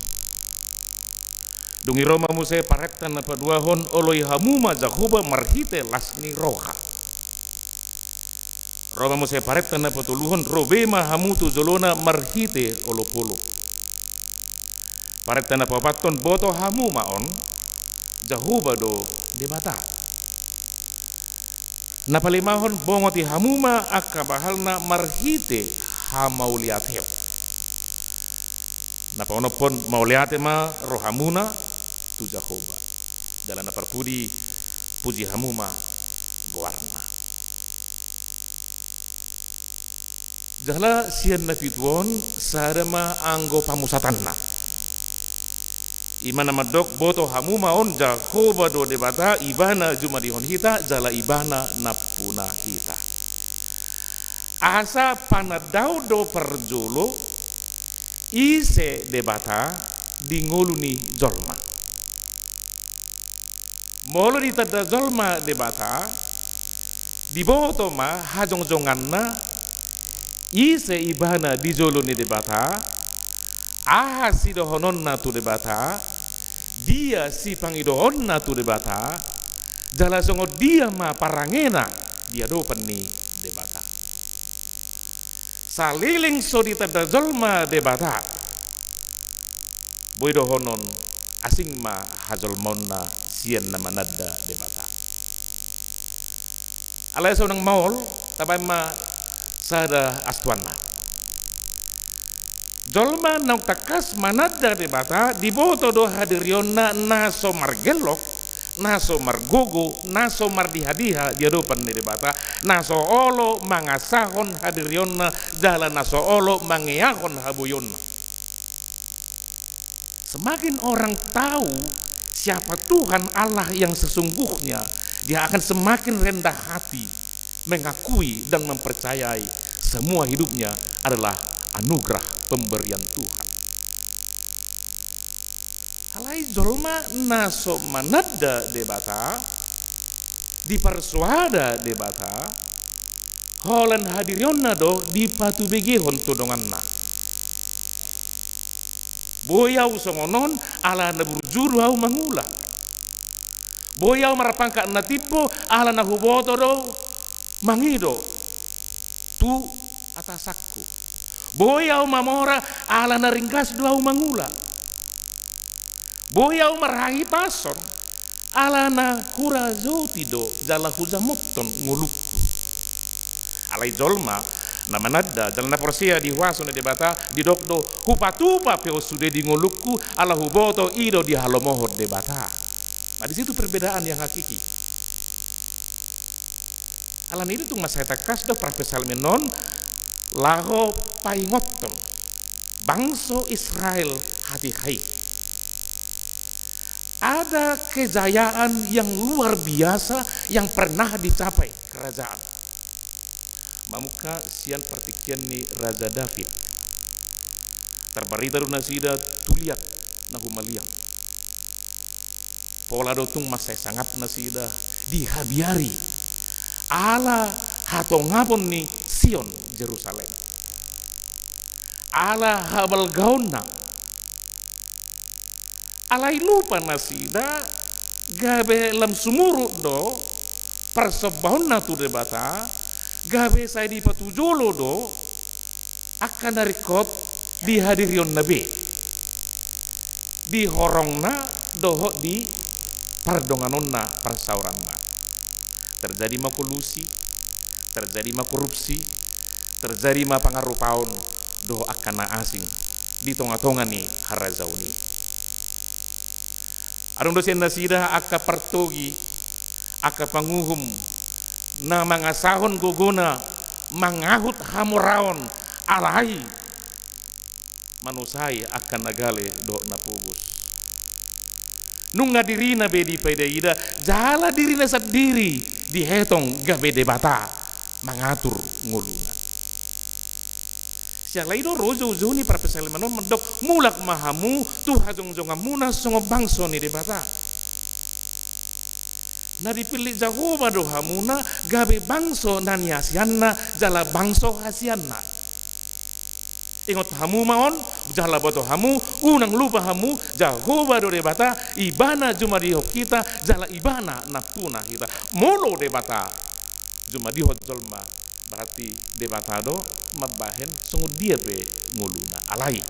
Dung i ro ma muse parenta na paduahon, oloi hamu ma Jahowa marhite las ni roha. Ro ma muse parenta na patoluhon, ro be ma hamu tu jolona marhite olopolop. Parenta na paopathon, boto hamu ma on, Jahowa do Debata. Na palimahon, bongoti hamu ma angka bahalna marhite hamauliateon. Na paonomhon, mauliate ma rohamuna tu Jahowa. Jala na parpudi, puji hamu ma goarna. Jala sian na pitu on sada ma anggo pamusatanna. I ma na mandok, boto hamu ma on, Jahowa do Debata, Ibana jumadihon hita, jala Ibana nampuna hita. Asa panandaon do parjolo ise Debata di ngolu ni jolma. Molo ditanda jolma Debata, diboto ma hajongjonganna, ise ibana di jolo ni Debata, aha sidohononna tu Debata, dia sipangidoonna tu Debata, jala songon dia ma parangena di adopan ni Debata. Saleleng so ditanda jolma Debata, boi dohonon asing ma hajolmaonna sian na mananda Debata. Alai so unang maol, tabaen ma sada astuanna. Jolma naung tangkas mananda Debata, diboto do hadirionna na so margellok, na so margogo, na so mardihadiha di adopan ni Debata, na so olo mangasahon hadirionna, jala na so olo mangeahon haboionna. Semakin orang tahu siapa Tuhan Allah yang sesungguhnya, dia akan semakin rendah hati mengakui dan mempercayai semua hidupnya adalah anugerah pemberian Tuhan. Alai jolma na so mananda Debata, diparsoada Debata, holan hadirionna do dipatubegehon tu donganna. Boi ahu songon on ala na burju do ahu mangula. Boi ahu marpangkat na timbo ala na huboto do mangido tu atasanku. Boi ahu mamora ala na ringgas do ahu mangula. Boi ahu marhahipason ala na hurajoti do jala hujamothon ngolungku. Alai jolma na mananda jala na porsea di huaso ni Debata didok do, hupatupa pe on sude di ngolungku, ala huboto i do dihalomohon Debata. Nah, di situ perbedaan yang hakiki. Alani i do tung mansai tangkas do parpsalmen on laho paingothon bangso Israel hatiha i. Ada kejayaan yang luar biasa yang pernah dicapai kerajaan. Mamungka sian partingkian ni Raja David. Tarbarita do nasida tu liat na humaliang. Pola do tung mansai sangap nasida dihabiari ala hatongapon ni Sion, Jerusalem. Ala habalgaonna. Alai lupa nasida gabe lam sumurut do parsombaonna tu Debata, gabe sai dipatujolo do angka na ringkot di hadirionna be, di horongna dohot di pardonganonna, parsaoranna. Terjadi ma kolusi, terjadi ma korupsi, terjadi ma pangarupaon dohot angka na asing di tongatonga ni harajaon i. Adong do sian nasida angka partogi, angka panguhum na mangasahon gogona mangahut hamoraon, alai manusai angka na gale dohot na pogos. Nunga dirina be dipaidaida, jala dirina sandiri dietong gabe debata mangatur ngoluna. Siala i do ro joujou ni parpsalmen on mandok, mulak ma hamu tu hajongjonganmuna songon bangso ni Debata. Na dipillit Jahowa do hamuna gabe bangso na niasianna jala bangso hasianna. Ingot hamu ma on, jala boto hamu, unang lupa hamu, Jahowa do Debata, Ibana jumadihon hita, jala Ibana nampuna hita. Molo Debata jumadihon jolma, berarti Debata do mambahen songon dia pe ngoluna. Alai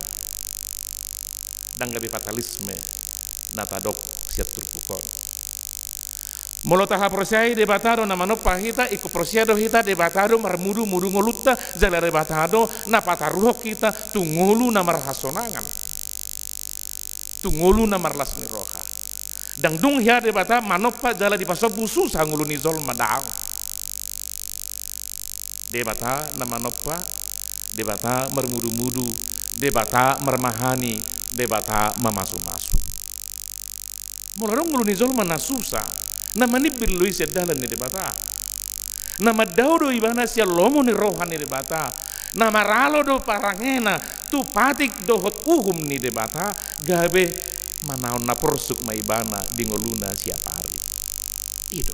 ndang gabe fatalisme na tadok sian turpuk on. Molo tahaporseai Debata do na manompa hita, ingkon porsea do hita Debata do marmudumudu ngolunta, jala Debata do na pataruhon hita tu ngolu na marhasonangan, tu ngolu na marlas ni roha. Ndang dung hea Debata manompa jala dipasombu susa ngolu ni jolma, daong. Debata na manompa, Debata marmudumudu, Debata marmahani, Debata mamasumasu. Molo adong ngolu ni jolma na susa, na manimbir do i sian dalan ni Debata. Na mandao do ibana sian lomo ni roha ni Debata. Na maralo do parangena tu patik dohot uhum ni Debata, gabe manaon na porsuk ma ibana di ngoluna siap ari. I do.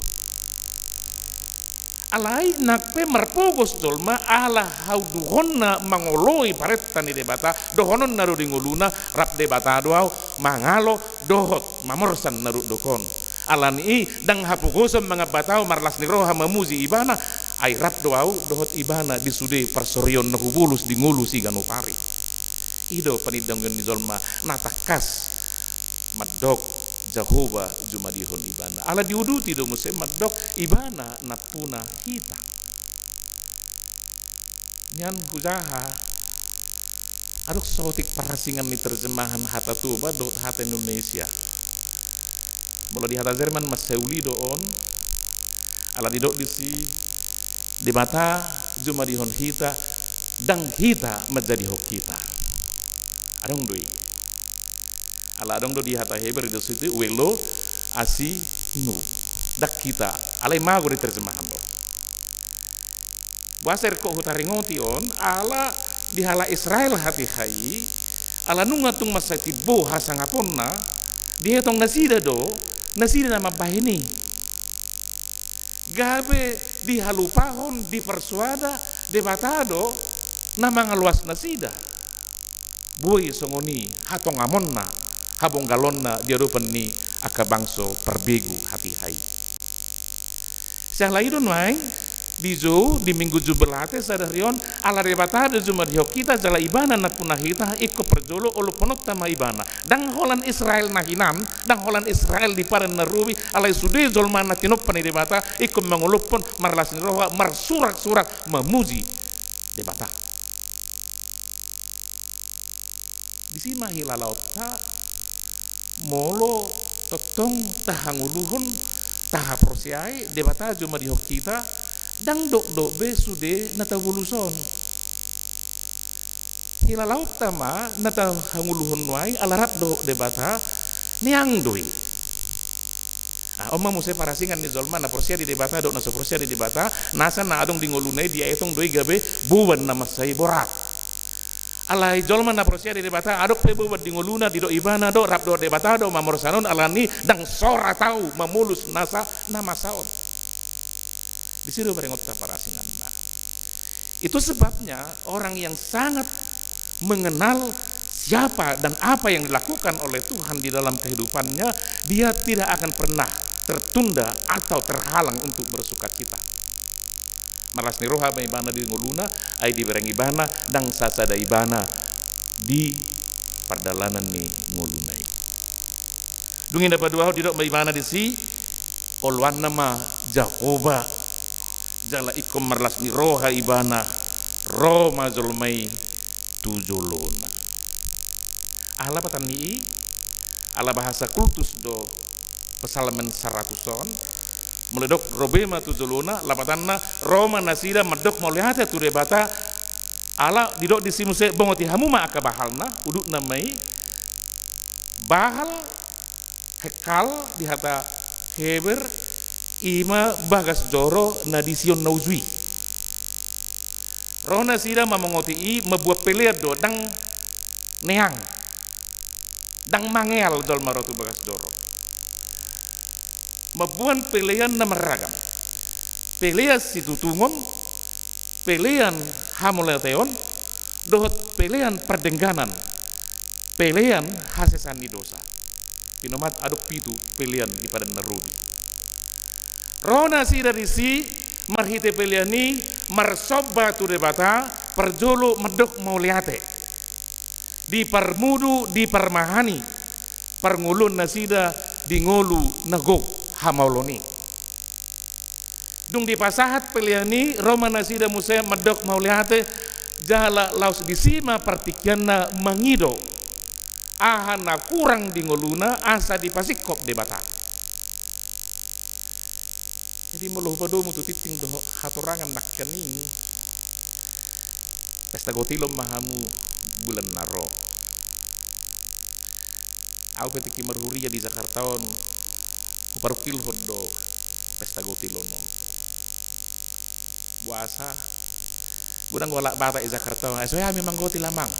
Alai nang pe marpogos jolma ala hauduhonna mangoloi parenta ni Debata, dohononna do di ngoluna, rap Debata do ahu mangalo dohot mamorsan na dokdok on. Alani i ndang hapogoson mangambat ahu marlas ni roha mamuji Ibana, ai rap do ahu dohot Ibana di sude parsorion na hubolus di ngolu siganup ari. I do panindangkon ni jolma na tangkas mandok Jahowa jumadihon ibana. Ala diuduti do muse mandok Ibana nampuna hita. Nian hujaha, adong saotik parasingan ni terjemahan hata Toba dohot hata Indonesia. Molo di hata Jerman mansai uli do on, ala didok disi Debata jumadihon hita, ndang hita manjadihon hita. Adong do i. Ala adong do di hata Heber disi tu, ולא עשינו. Ndang hita, alai mago di terjemahan do. Boasa ringkot hutaringoti on, ala di halak Israel hatiha i, ala nunga tung mansai timbo hasangaponna, dietong nasida do, nasida na mambahen i. Gabe dihalupahon, diparsuada, Debata do na mangaloas nasida. Boi songon i hatongamonna, habonggalonna di adopan ni angka bangso parbegu hatiha i. Siala i do nuaeng, Dijou di Minggu Jubilate sadari on, ala Debata do jumadi hita jala Ibana nampuna hita, ingkon parjolo olopkononta ma Ibana. Ndang holan Israel na hinan, ndang holan Israel di Padan na Robi, alai sude jolma na tinompa ni Debata ingkon mangolophon marlas ni roha, marsuraksurak mamuji Debata. Disi ma hilalaonta, molo tongtong tahangoluhon, tahaporseai Debata jumadihon hita, ndang dokdok be sude na tabolus on. Hilalaonta ma na tahangoluhon nuaeng, ala rap dohot Debata, neang do i. Ah, on ma muse parasingan ni jolma na porsea di Debata dohot na so porsea di Debata, nasa na adong di ngoluna i dietong do i gabe boban na mansai borat. Alai jolma na porsea di Debata, adong pe boban di ngoluna, didok ibana do, rap dohot Debata do mamorsan on, alani ndang so ra tau mamolus nasa na masa on. Disi do paringothon parasinganna. Itu sebabnya orang yang sangat mengenal siapa dan apa yang dilakukan oleh Tuhan di dalam kehidupannya, dia tidak akan pernah tertunda atau terhalang untuk bersukacita. Marlas ni roha ma ibana di ngoluna, ai dibereng ibana, ndang sasada ibana di pardalanan ni ngoluna i. Dung i na paduahon didok ma ibana disi, oloanna ma Jahowa, jala ingkon marlas ni roha ibana, ro ma jolma i tu jolona. Aha lapatan ni i? Ala bahasa kultus do Psalmen saratus on, molo didok ro be ma tu jolona, lapatanna ro ma nasida mandok mauliate tu Debata, ala didok disi muse bongoti hamu ma angka bahalna, udutna ma i, bahal, hekal di hata Heber, i ma bagas joro na di Sion na uju i. Ro nasida mamongoti i, mamboan pelean do, ndang neang. Ndang mangeal jolma ro tu bagas joro. Mamboan pelean na marragam. Pelean situtungon, pelean hamauliateon, dohot pelean pardengganan, pelean hasesaan ni dosa. Pinomat adong pitu pelean di Padan na Robi. Ro nasida disi marhite pelean i marsomba tu Debata, parjolo mandok mauliate. Diparmudu, diparmahani parngoluon nasida di ngolu na gok hamaolon i. Dung dipasahat pelean i, ro ma nasida muse mandok mauliate, jala laos disi ma partingkianna mangido aha na hurang di ngoluna asa dipasingkop Debata. Jadi molo hupadomu tu tingting dohot hatorangan nangkin i, pesta gotilon ma hamu bulan na ro. Au pe tingki marhuria di Jakarta on, huparungkilhon do pesta gotilon on. Boasa? Godang do halak Batak i Jakarta on, ai so hea hami manggotil amang.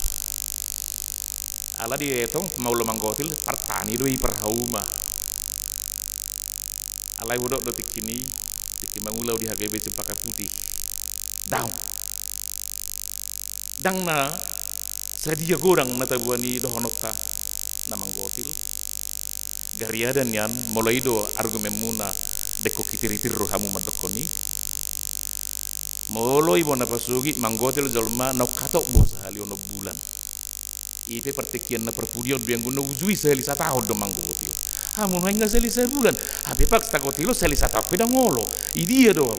Ala dietong molo manggotil, partani do i, parhauma. Alai hudok do tingki i, tingki mangula au di H K B Cempaka Putih. Daong. Ndang na sadia godang na taboan i dohononta na manggotil. Gariada nian, molo i do argumenmuna, dengkon hitiritir do hamu mandokkon i. Molo i bona pasogit manggotil jolma naung hatop bo sahali onom bulan. I pe partingkian na parpudi on do, anggo na uju i sahali sataon do manggotil. Hamu nuaeng nga sahali sabulan. Hape pesta gotil on sahali sataon pe ndang olo. Idia do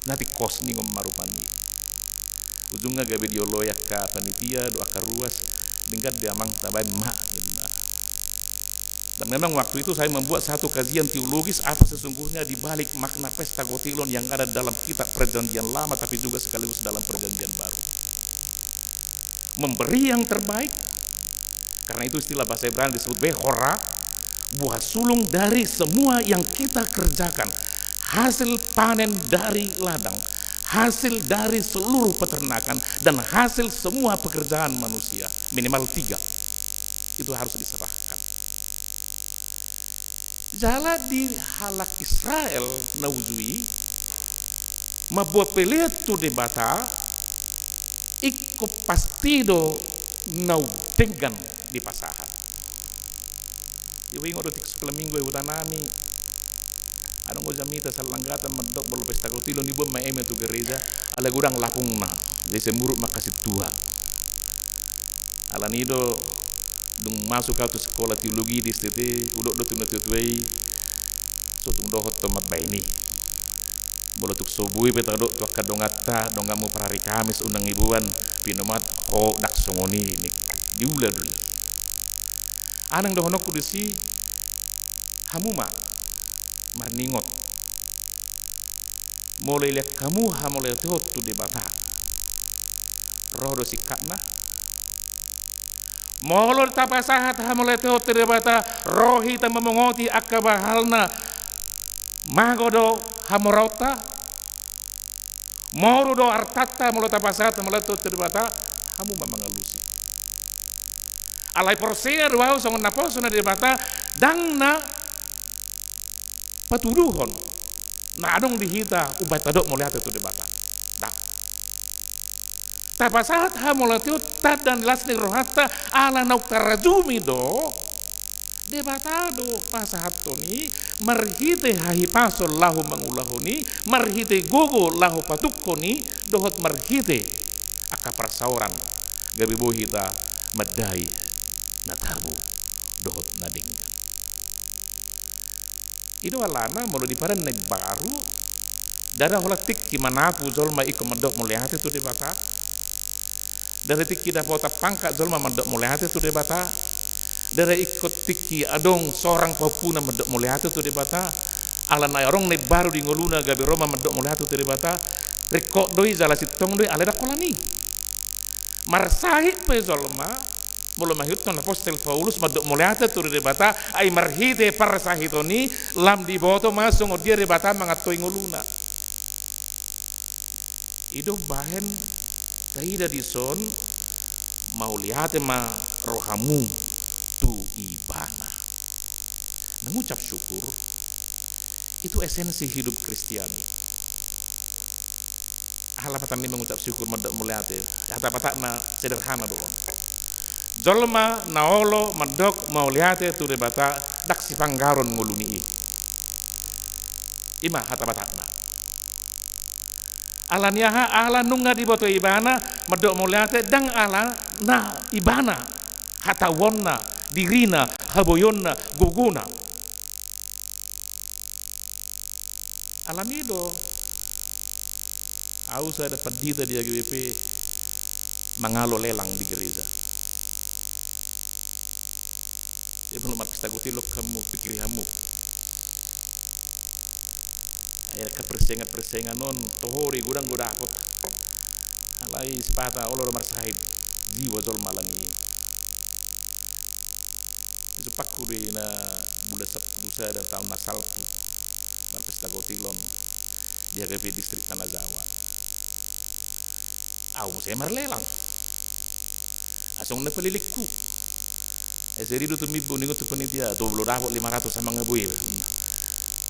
na tingkos ningon ma rupani. Ujungna gabe dioloi angka panitia dohot angka ruas, denggan do amang, tabaen ma, ninna. Dan memang waktu itu saya membuat satu kajian teologis apa sesungguhnya di balik makna pesta gotilon yang ada dalam kitab Perjanjian Lama tapi juga sekaligus dalam Perjanjian Baru. Memberi yang terbaik, karena itu istilah bahasa Ibrani disebut behora, buah sulung dari semua yang kita kerjakan, hasil panen dari ladang, hasil dari seluruh peternakan, dan hasil semua pekerjaan manusia, minimal tiga. Itu harus diserahkan. Jala di halak Israel na uju i, mamboan pelean tu Debata, ingkon pasti do naung denggan dipasahat. Huingot do tingki sampulu minggu i hutanami. Adong Jamita sallanggatan mandok molo pesta kotilon iboan ma eme tu gereja, alai godang lapungna, jadi sai muruk ma angka sintua. Alani do dung masuk au tu sikola teologi di S T T, hudok do tu natuatua i, so tung dohot do mambaen i. Molo tung so boi pe tadok tu angka donganta, donganmu parari Kamis unang iboan, pinomat ho ndang songon i ningku, diula do i. Aha nang dohononku disi, hamu ma marningot. Molo ilean hamu hamauliateon tu Debata, ro do singkatna? Molo tapasahat hamauliateon tu Debata, ro hita mamongoti angka bahalna, mago do hamoraonta? Moru do artanta molo tapasahat hamauliateon tu Debata? Hamu ma mangalusi. Alai porsea do au songon naposo ni Debata, ndang na patuduhon na adong di hita umbahen tadok mauliate tu Debata. Ndang. Tapasahat hamauliateon tanda ni las ni rohanta, ala naung tarajumi do Debata do pasahathon i marhite hahipason laho mangulahon i, marhite gogo laho patungkon i, dohot marhite angka parsaoran gabe boi hita mandai na tabo dohot na denggan. I do alana molo di Padan na Imbaru, ndada holan tingki manapu jolma ingkon mandok mauliate tu Debata. Ndada tingki dapotan pangkat jolma mandok mauliate tu Debata. Ndada ingkon tingki adong sorang pahompuna mandok mauliate tu Debata. Alana adong na imbaru di ngoluna gabe ro ma mandok mauliate tu Debata. Ringkot do i jala sintong do i, alai ndang holan i. Marsahit pe jolma, molo mangihuthon apostel Paulus mandok mauliate tu Debata, ai marhite parsahiton i lam diboto ma songon dia Debata mangantoi ngoluna. I do umbahen taida dison, mauliate ma rohamu tu Ibana. Mengucap syukur itu esensi hidup Kristiani. Aha lapatan ni mengucap syukur, mandok mauliate? Hata Batakna sederhana do on. Jolma na olo mandok mauliate tu Debata, ndang sipanggaron ngoluni i. I ma hata Batakna. Alani aha? Ala nunga diboto ibana mandok mauliate, ndang ala na ibana, hatauonna, dirina, haboionna, gogona. Alani do au sada pandita di H G B P mangalo lelang di gereja. Jadi molo marpesta kotilon hamu, pikiri hamu. Ai angka persaingan-persaingan on toho do i, godang do dapot. Alai sipata olo do marsahit jiwa jolma alani i. Jumpangku do i na bulan sampulu sada taon na salpu marpesta kotilon di H K P distrik Tanah Jawa. Au muse marlelang. Asong na palilingku. Ai sai ridot tu mimbo, ningot tu panitia, tu molo dapot lima ratus amang, boi.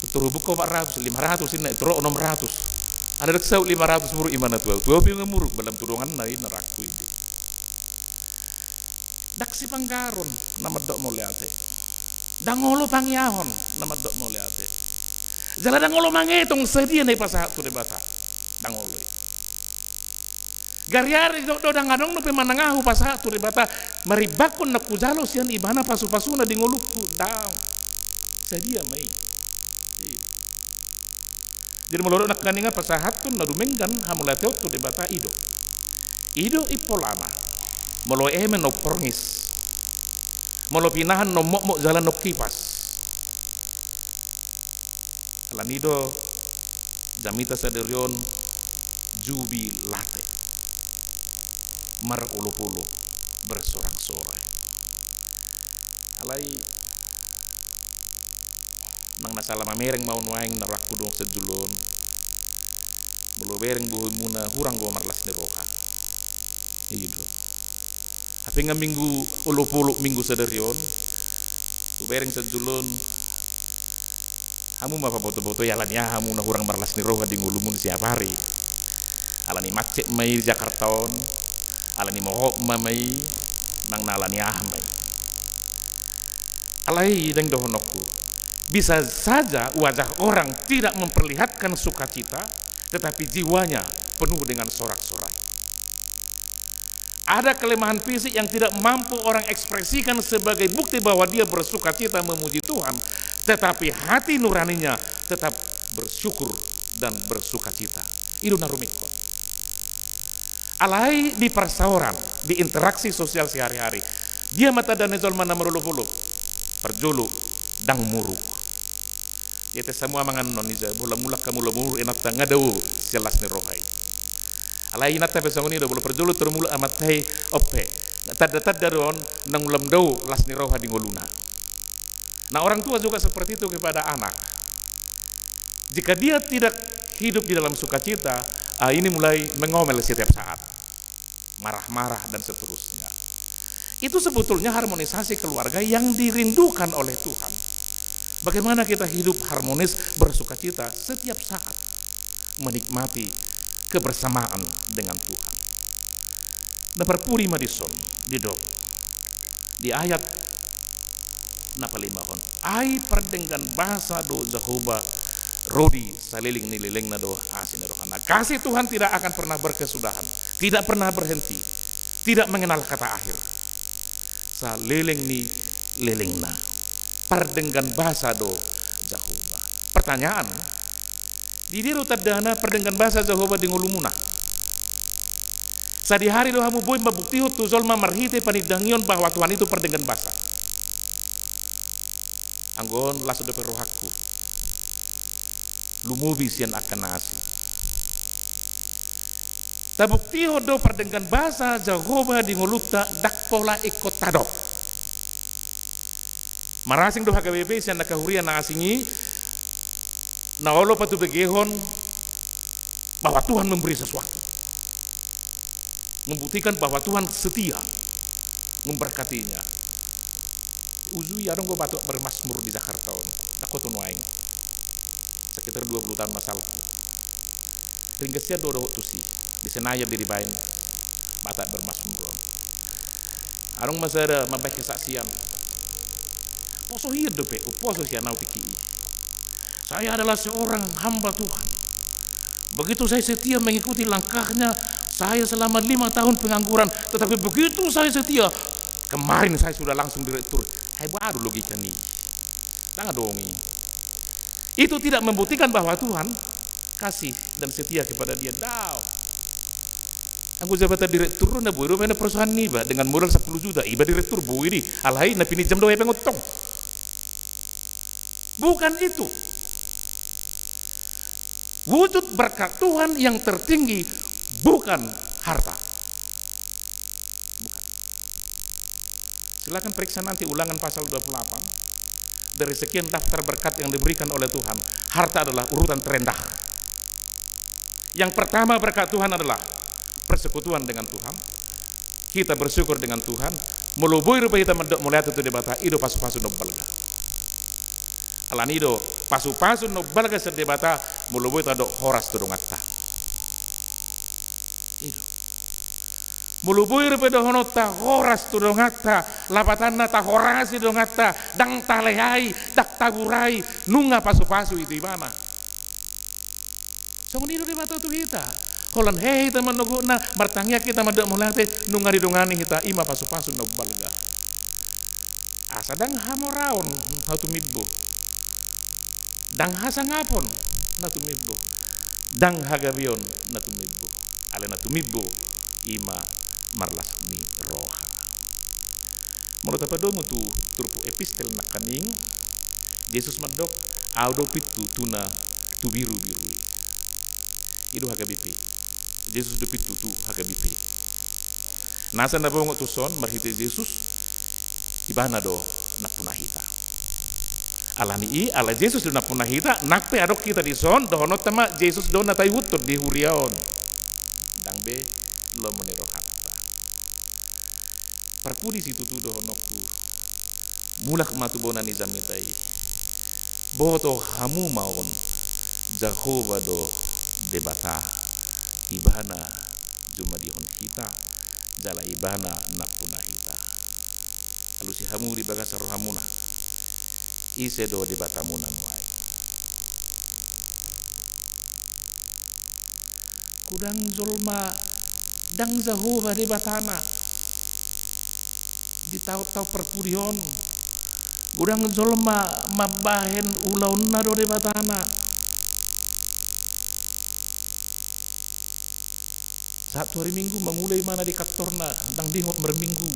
Turhubung ho empat ratus, lima ratus inna, turhubung ho enam ratus. Ala ndang saut lima ratus, muruk ibana tu au. Tu au pe nunga muruk, balam tu donganna inna, rangku i. Ndang sipanggaron na mandok mauliate. Ndang olo pangiahon na mandok mauliate. Jala ndang olo mangetong sadia na ipasahat tu Debata. Ndang olo i. Gariari do, do ndang adong dope manang aha hupasahat tu Debata, marimbangkon na hujalo sian ibana pasu-pasuna di ngolungku, ndang. Sadia ma i. I do. Jadi molo adong nangkaningan pasahathon na dumenggan hamauliateon tu Debata, i do. I do i polana. Molo eme na umporngis. Molo pinahan na ummokmok jala na umkipas. Alani do jamita sadari on jubilate, marolopolop, bersorak-sorai. Alai nang na sala mamereng ma on nuaeng na rohangku do on sajolo on. Molo bereng bohemuna hurang do marlas ni roha. I do. Hape nga minggu olopolop minggu sadari on, hubereng sajolo on, hamu ma paboto-botoi alani aha hamu na hurang marlas ni roha di ngolumuna siapari. Alani macet ma i di Jakarta on, alani mohop ma, ma i, nang na alani aha ma i. Alai ndang dohononku Bisa saja wajah orang tidak memperlihatkan sukacita, tetapi jiwanya penuh dengan sorak-sorai. Ada kelemahan fisik yang tidak mampu orang ekspresikan sebagai bukti bahwa dia bersukacita memuji Tuhan, tetapi hati nuraninya tetap bersyukur dan bersukacita. I do na rumingkot. Alai di parsaoran, di interaksi sosial sehari-hari, dia ma tanda ni jolma na marolopolop, parjolo, ndang muruk. Ia tes hamu amang annon, ija, molo mulak hamu muruk inanta, nga dao sian las ni roha i. Alai inanta pe songon i do, molo parjolo tor mulak amanta i, on pe. Tanda-tanda do on, naung lam dao las ni roha di ngoluna. Nah, orang tua juga seperti itu kepada anak. Jika dia tidak hidup di dalam sukacita, ah, ini mulai mengomel setiap saat. Marah-marah dan seterusnya. Itu sebetulnya harmonisasi keluarga yang dirindukan oleh Tuhan. Bagaimana kita hidup harmonis, bersukacita setiap saat, menikmati kebersamaan dengan Tuhan. Na parpudi ma dison, didok di ayat na palimahon. Ai pardenggan basa do Jahowa, ro di saleleng ni lelengna do asi ni rohana. Kasih Tuhan tidak akan pernah berkesudahan, tidak pernah berhenti, tidak mengenal kata akhir. Saleleng ni lelengna. Pardenggan basa do Jahowa. Pertanyaan, di dia do tandana pardenggan basa Jahowa di ngolumuna? Sadihari do hamu boi mambuktihon tu jolma marhite panindangion bahwa Tuhan itu pardenggan basa? Anggo on las dope rohangku. Lumobi sian angka na asing. Tabuktihon do pardenggan basa Jahowa di ngolunta, ndang pola ingkon tadok. Marasing do H K B P sian angka huria na asing i, na olo patubegehon bahwa Tuhan memberi sesuatu. Membuktikan bahwa Tuhan setia memberkatinya. Uju i adong do Batak Bermazmur di Jakarta on. Ndang hot nuaeng. Sekitar dua puluh tahun na salpu. Ringgas sian do dohot tusi. Di Senayan do dibaen Batak Bermazmur on. Adong ma sada mambaen kesaksian. Poso hian dope, umposo sian au tingki i. Saya adalah seorang hamba Tuhan. Begitu saya setia mengikuti langkahnya, saya selama lima tahun pengangguran, tetapi begitu saya setia, kemarin saya sudah langsung direktur. Ai boha do logika ni i? Ndang adong i. Itu tidak membuktikan bahwa Tuhan kasih dan setia kepada dia. Daong. Anggo jabatan direktur na boi do baen perusahaan niba dengan modal sampulu juta, iba direktur boi do i, alai na pinjam do hepeng ontong. Bukan itu. Wujud berkat Tuhan yang tertinggi bukan harta. Bukan. Silakan periksa nanti Ulangan pasal dua puluh delapan. Dari sekian daftar berkat yang diberikan oleh Tuhan, harta adalah urutan terendah. Yang pertama berkat Tuhan adalah persekutuan dengan Tuhan. Hita bersyukur dengan Tuhan. Molo boi rupa hita mandok mauliate tu Debata, i do pasupasu na umbalga. Alani i do pasupasu na umbalga sian Debata, molo boi tadok horas tu donganta. I do. Molo boi rupa dohononta horas tu donganta, lapatanna tahorasi donganta, ndang talehai, ndang taburai, nunga pasupasu i tu ibana. Songon i do Debata tu hita. Holan hehe hita manogotna, martangiang hita mandok mauliate, nunga didongani hita, i ma pasupasu na umbalga. Asa ndang hamoraon na tumimbo. Ndang hasangapon na tumimbo. Ndang hagabeon na tumimbo. Alai na tumimbo i ma marlas ni roha. Molo tapadomu tu turpuk epistel nangkaning, Jesus mandok, au do pintu tu na tubirubiru i. I do H K B P. Jesus do pintu tu H K B P. Nasa na bongot tuson marhite Jesus, ibana do nampuna hita. Alani i, ala Jesus do nampuna hita, nang pe adong hita dison, dohononta ma Jesus do na taihuthon di huria on. Ndang be lomo ni rohanta. Parpudi situtu dohononku. Mulak ma tu bona ni jamita i. Boto hamu ma on, Jahowa do Debata, ibana jumadihon hita, jala ibana nampuna hita. Alusi hamu di bagasan rohamuna. Ise do Debatamuna nuaeng? Godang jolma ndang Jahowa Debatana di taon-taon parpudi on. Godang jolma mambahen ulaonna do Debatana. Sahat tu ari Minggu mangula ibana di kantorna, ndang diingot marminggu.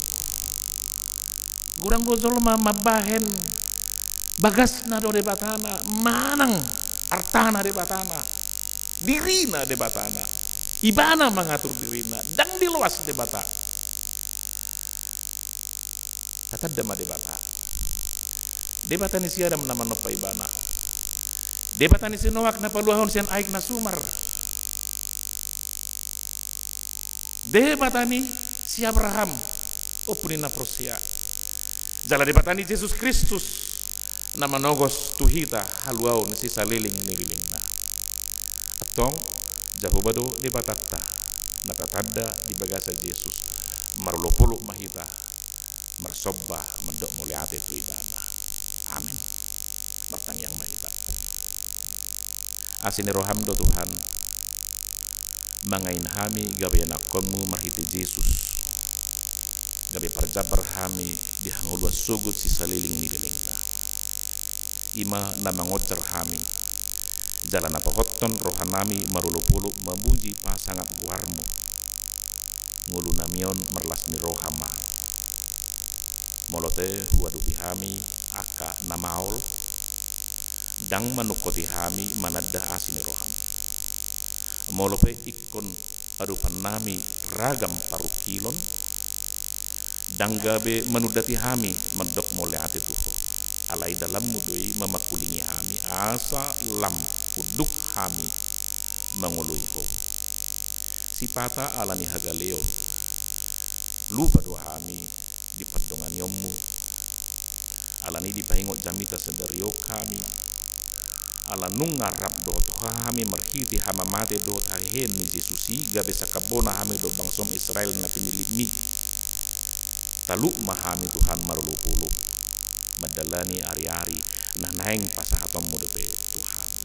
Godang do jolma mambahen bagasna do Debatana, manang artana Debatana, dirina Debatana. Ibana mangatur dirina, ndang diloas Debata. Tatanda ma Debata. Debata ni si Adam na manompa ibana. Debata ni si Noak na paluahon sian aek na sumar. Debata ni si Abraham, ompu ni na porsea. Jala Debata ni Jesus Kristus na manogos tu hita haluaon sisaleleng ni lelengna. Antong, Jahowa do Debatanta na tatanda di bagasan Jesus, marolopolop ma hita marsomba mandok mauliate tu Ibana. Amen. Martangiang ma hita. Asi ni roham do Tuhan, mangain hami gabe ianakhonmu marhite Jesus, gabe parjambar hami di hangoluan sogot sisaleleng ni lelengna. I ma na mangonjar hami, jala na pahothon rohanami marolopolop mamuji pasangap goarmu. Ngolunami on marlas ni roha ma. Molo pe huadopi hami angka na maol, ndang manungkoti hami mananda asi ni roham. Molo pe ingkon adopannami ragam parungkilon, ndang gabe manundati hami mandok mauliate tu ho. Alai dalanmu do i mamangkulingi hami asa lam unduk hami mangoloi ho. Sipata ala ni hagaleon, lupa do hami di pandonganionmu. Alani i dipaingot jamita sadari on hami, ala nunga rap dohot ho hami marhite hamamate dohot haheheon ni Jesus i, gabe sangkap bona hami dohot bangsom Israel na pinillitmi. Talup ma hami Tuhan marolopolop mandalani ariari na naeng pasahatonmu dope tu hami.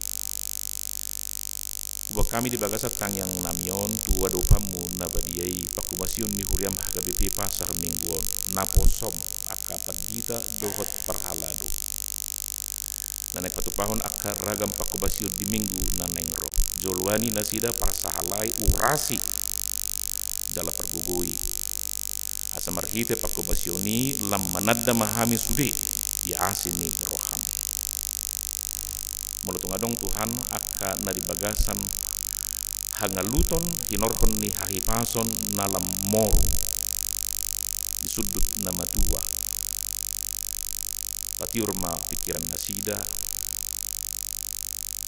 Huboan hami di bagasan tangiangnami on tu adopanmu na badia i, panghobasion ni huriam H K B P Pasar Minggu on, naposom angka pandita dohot parhalado na naeng patupahon angka ragam panghobasion di Minggu na naeng ro. Joloani nasida, parsahalai, urasi jala pargogoi, asa marhite panghobasion i lam mananda ma hami sude di asi ni roham. Molo tung adong Tuhan angka na di bagasan hangaluton hinorhon ni hahipason na lam moru di sundut na matua, patiur ma pingkiran nasida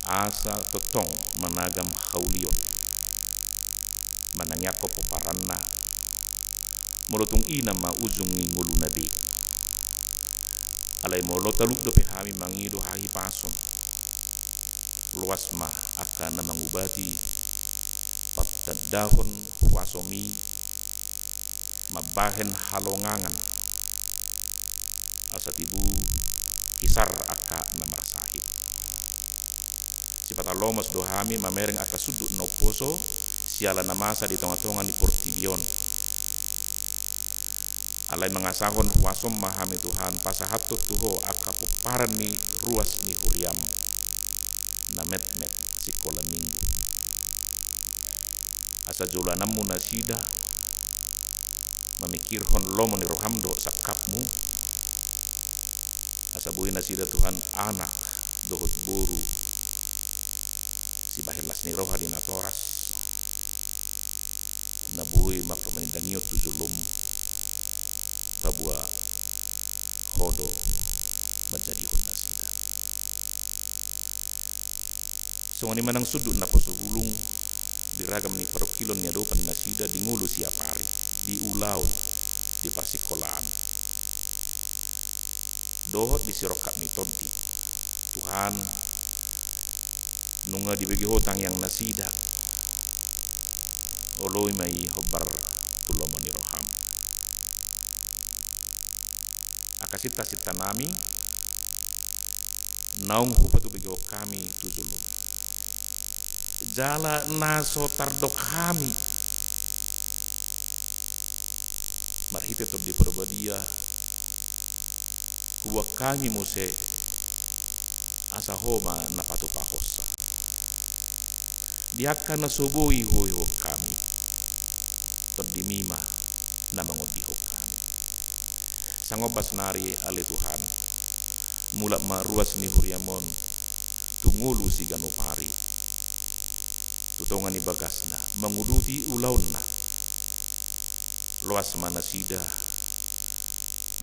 asa tongtong managam haulion manangiangkon pomparanna. Molo tung i nama ujung ni ngoluna be. Alai molo talup dope hami mangido hahipason, loas ma angka na mangubati, patandahon huasomi mambahen halongangan, asa tibu hisar angka na marsahit. Sipata lomos do hami mamereng angka sundut na umposo siala na masa di tongatonga ni portibi on. Alai mangasahon huasom ma hami Tuhan pasahathon tu ho angka pomparan ni ruas ni huriam na metmet sikola Minggu, asa joloanonmu nasida mamingkirhon lomo ni roham dohot sangkapmu, asa boi nasida Tuhan anak dohot boru sibahen las ni roha di natoras, na boi marpanindangion tu jolom, paboa ho do manjadihon nasida. Songon i ma nang sundut na poso bulung di ragam ni parungkilon ni adopan nasida di ngolu siapari, di ulaon, di parsikolaan, dohot di sirongkap ni tondi. Tuhan, nunga dibege ho tangiang nasida, oloi ma i hombar tu lomo ni roham. Angka sintasintanami naung hupatubegehon hami tu jolom, jala na so tardok hami marhite Tondi Parbadia, huboan hami muse asa Ho ma na patupahonsa di angka na so boi hubohon hami. Tondimi ma na mangondihon hami. Sangombas nari ale Tuhan, mulak ma ruas ni huriam on tu ngolu siganup ari, tu tonga ni bagasna, manguduti ulaonna. Loas ma nasida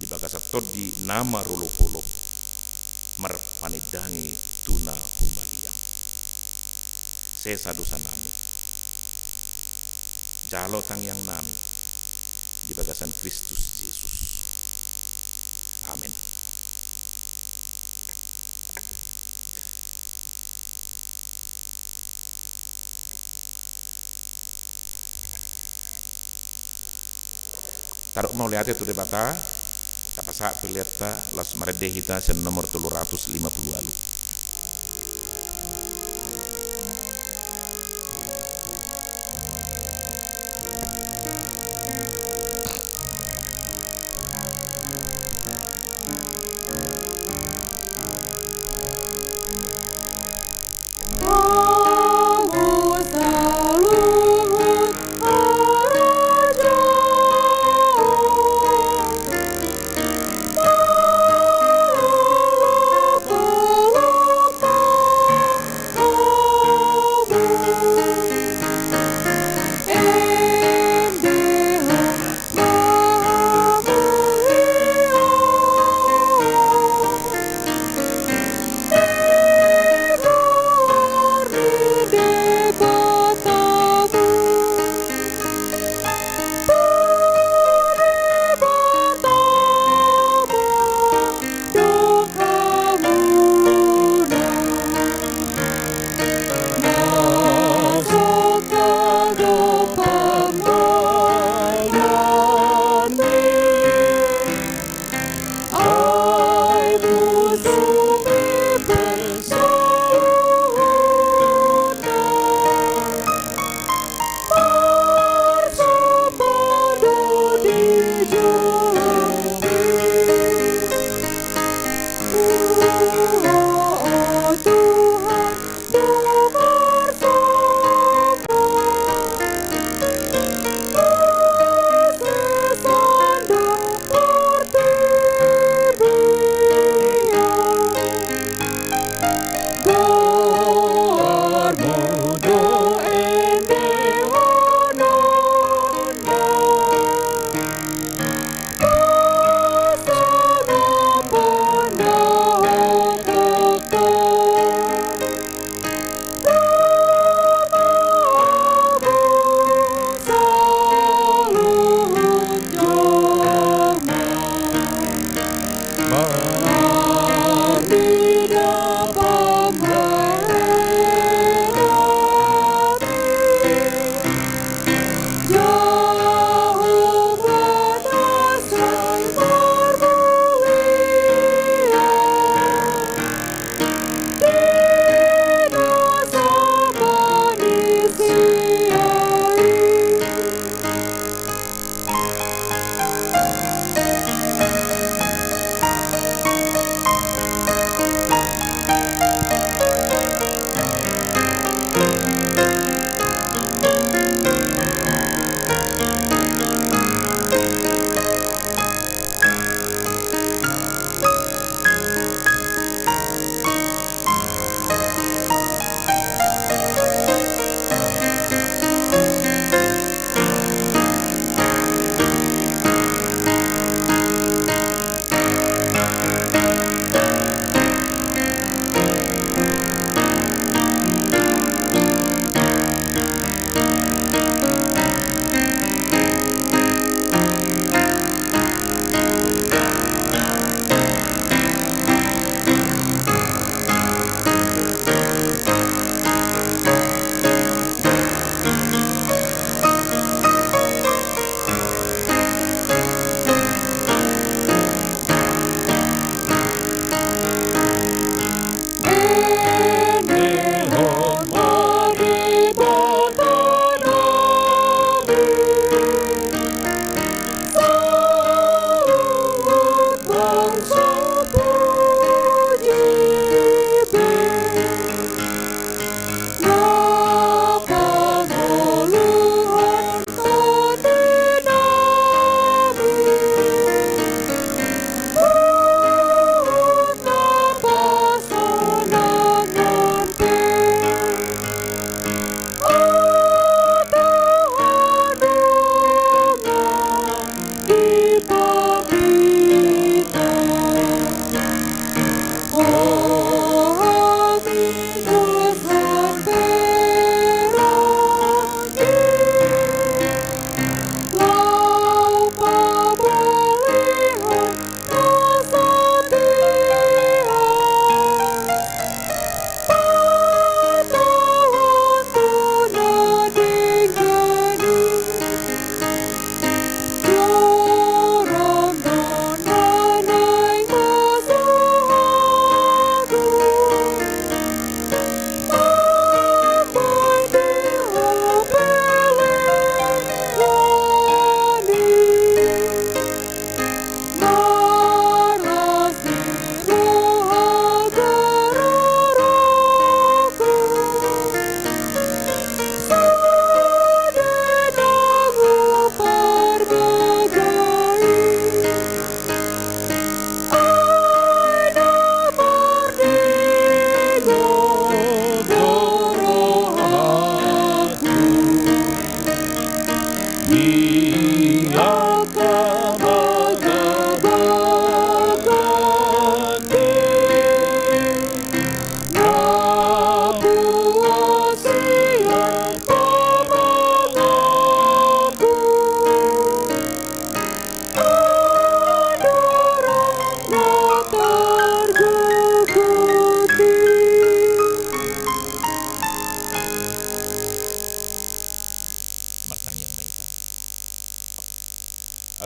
di bagasan tondi na marolopolop, marpanindangi tu na humaliang. Sesa dosanami, jalo tangiangnami di bagasan Kristus Jesus. Amen. Tardok mauliate tu Debata. Tapasahat peleanta, laos marende hita sian nomor tolu ratus lima puluh ualu.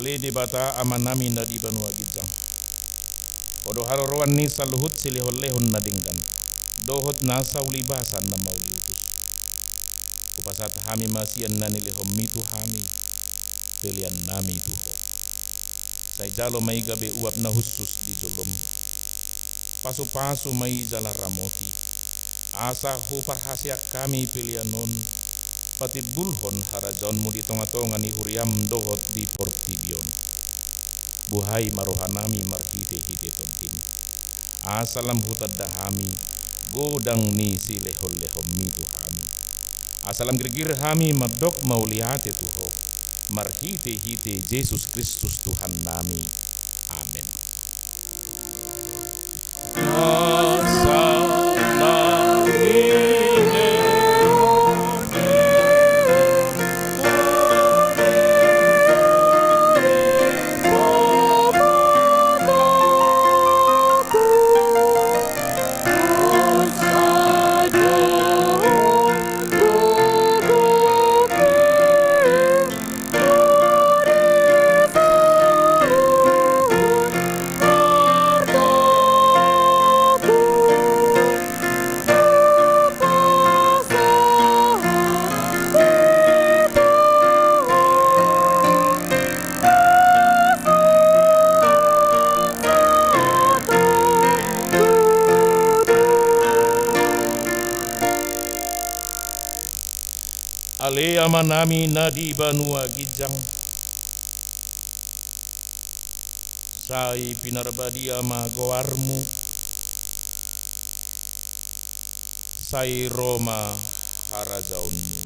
Ale Debata Amanami na di banua ginjang, Ho do haroroan ni saluhut silehonlehon na denggan dohot nasa ulibasa na mauliutus. Hupasahat hami ma sian na nilehonMi tu hami peleannami tu Ho. Sai jalo ma i gabe uap na hushus di jolom. Pasupasu ma i jala ramoti, asa huparhaseang hami pelean on patimbulhon harajaonMu di tongatonga ni huriaM dohot di portibi on. Buhai ma rohanami marhitehite TondiM, asa lam hutanda hami godang ni silehonlehonMi tu hami, asa lam girgir hami mandok mauliate tu Ho, marhitehite Jesus Kristus Tuhannami. Amen. Ale Amanami na di banua ginjang, sai pinarbadia ma goarMu, sai ro ma harajaonMu,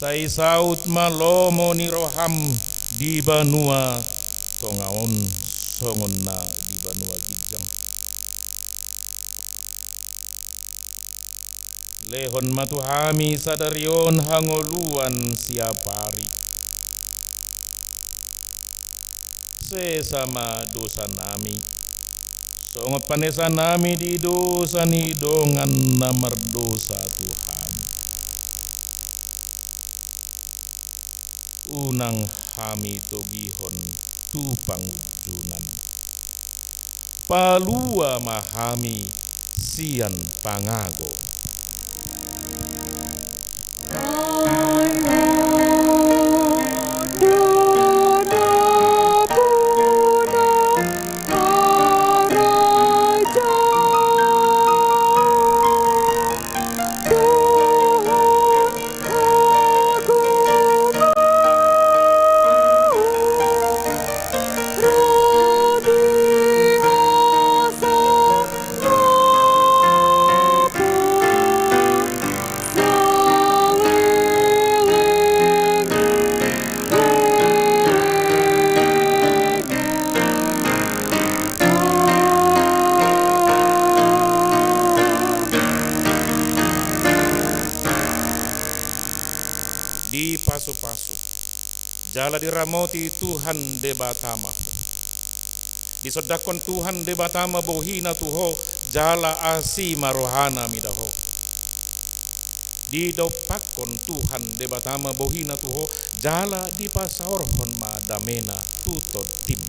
sai saut ma lomo ni rohaM di banua tonga on songon na di banua ginjang. Lehon ma tu hami sadari on hangoluan siapari. Sesa ma dosanami, songon panesanami di dosa ni dongan na mardosa tu hami. Unang hami togihon tu pangunjunan. Palua ma hami sian pangago. Dipasupasu jala diramoti Tuhan Debata ma ho. Disondangkon Tuhan Debata ma bohina tu ho, jala asi ma rohana mida ho. Didompakkon Tuhan Debata ma bohina tu ho, jala dipasaorhon ma damena tu tondim.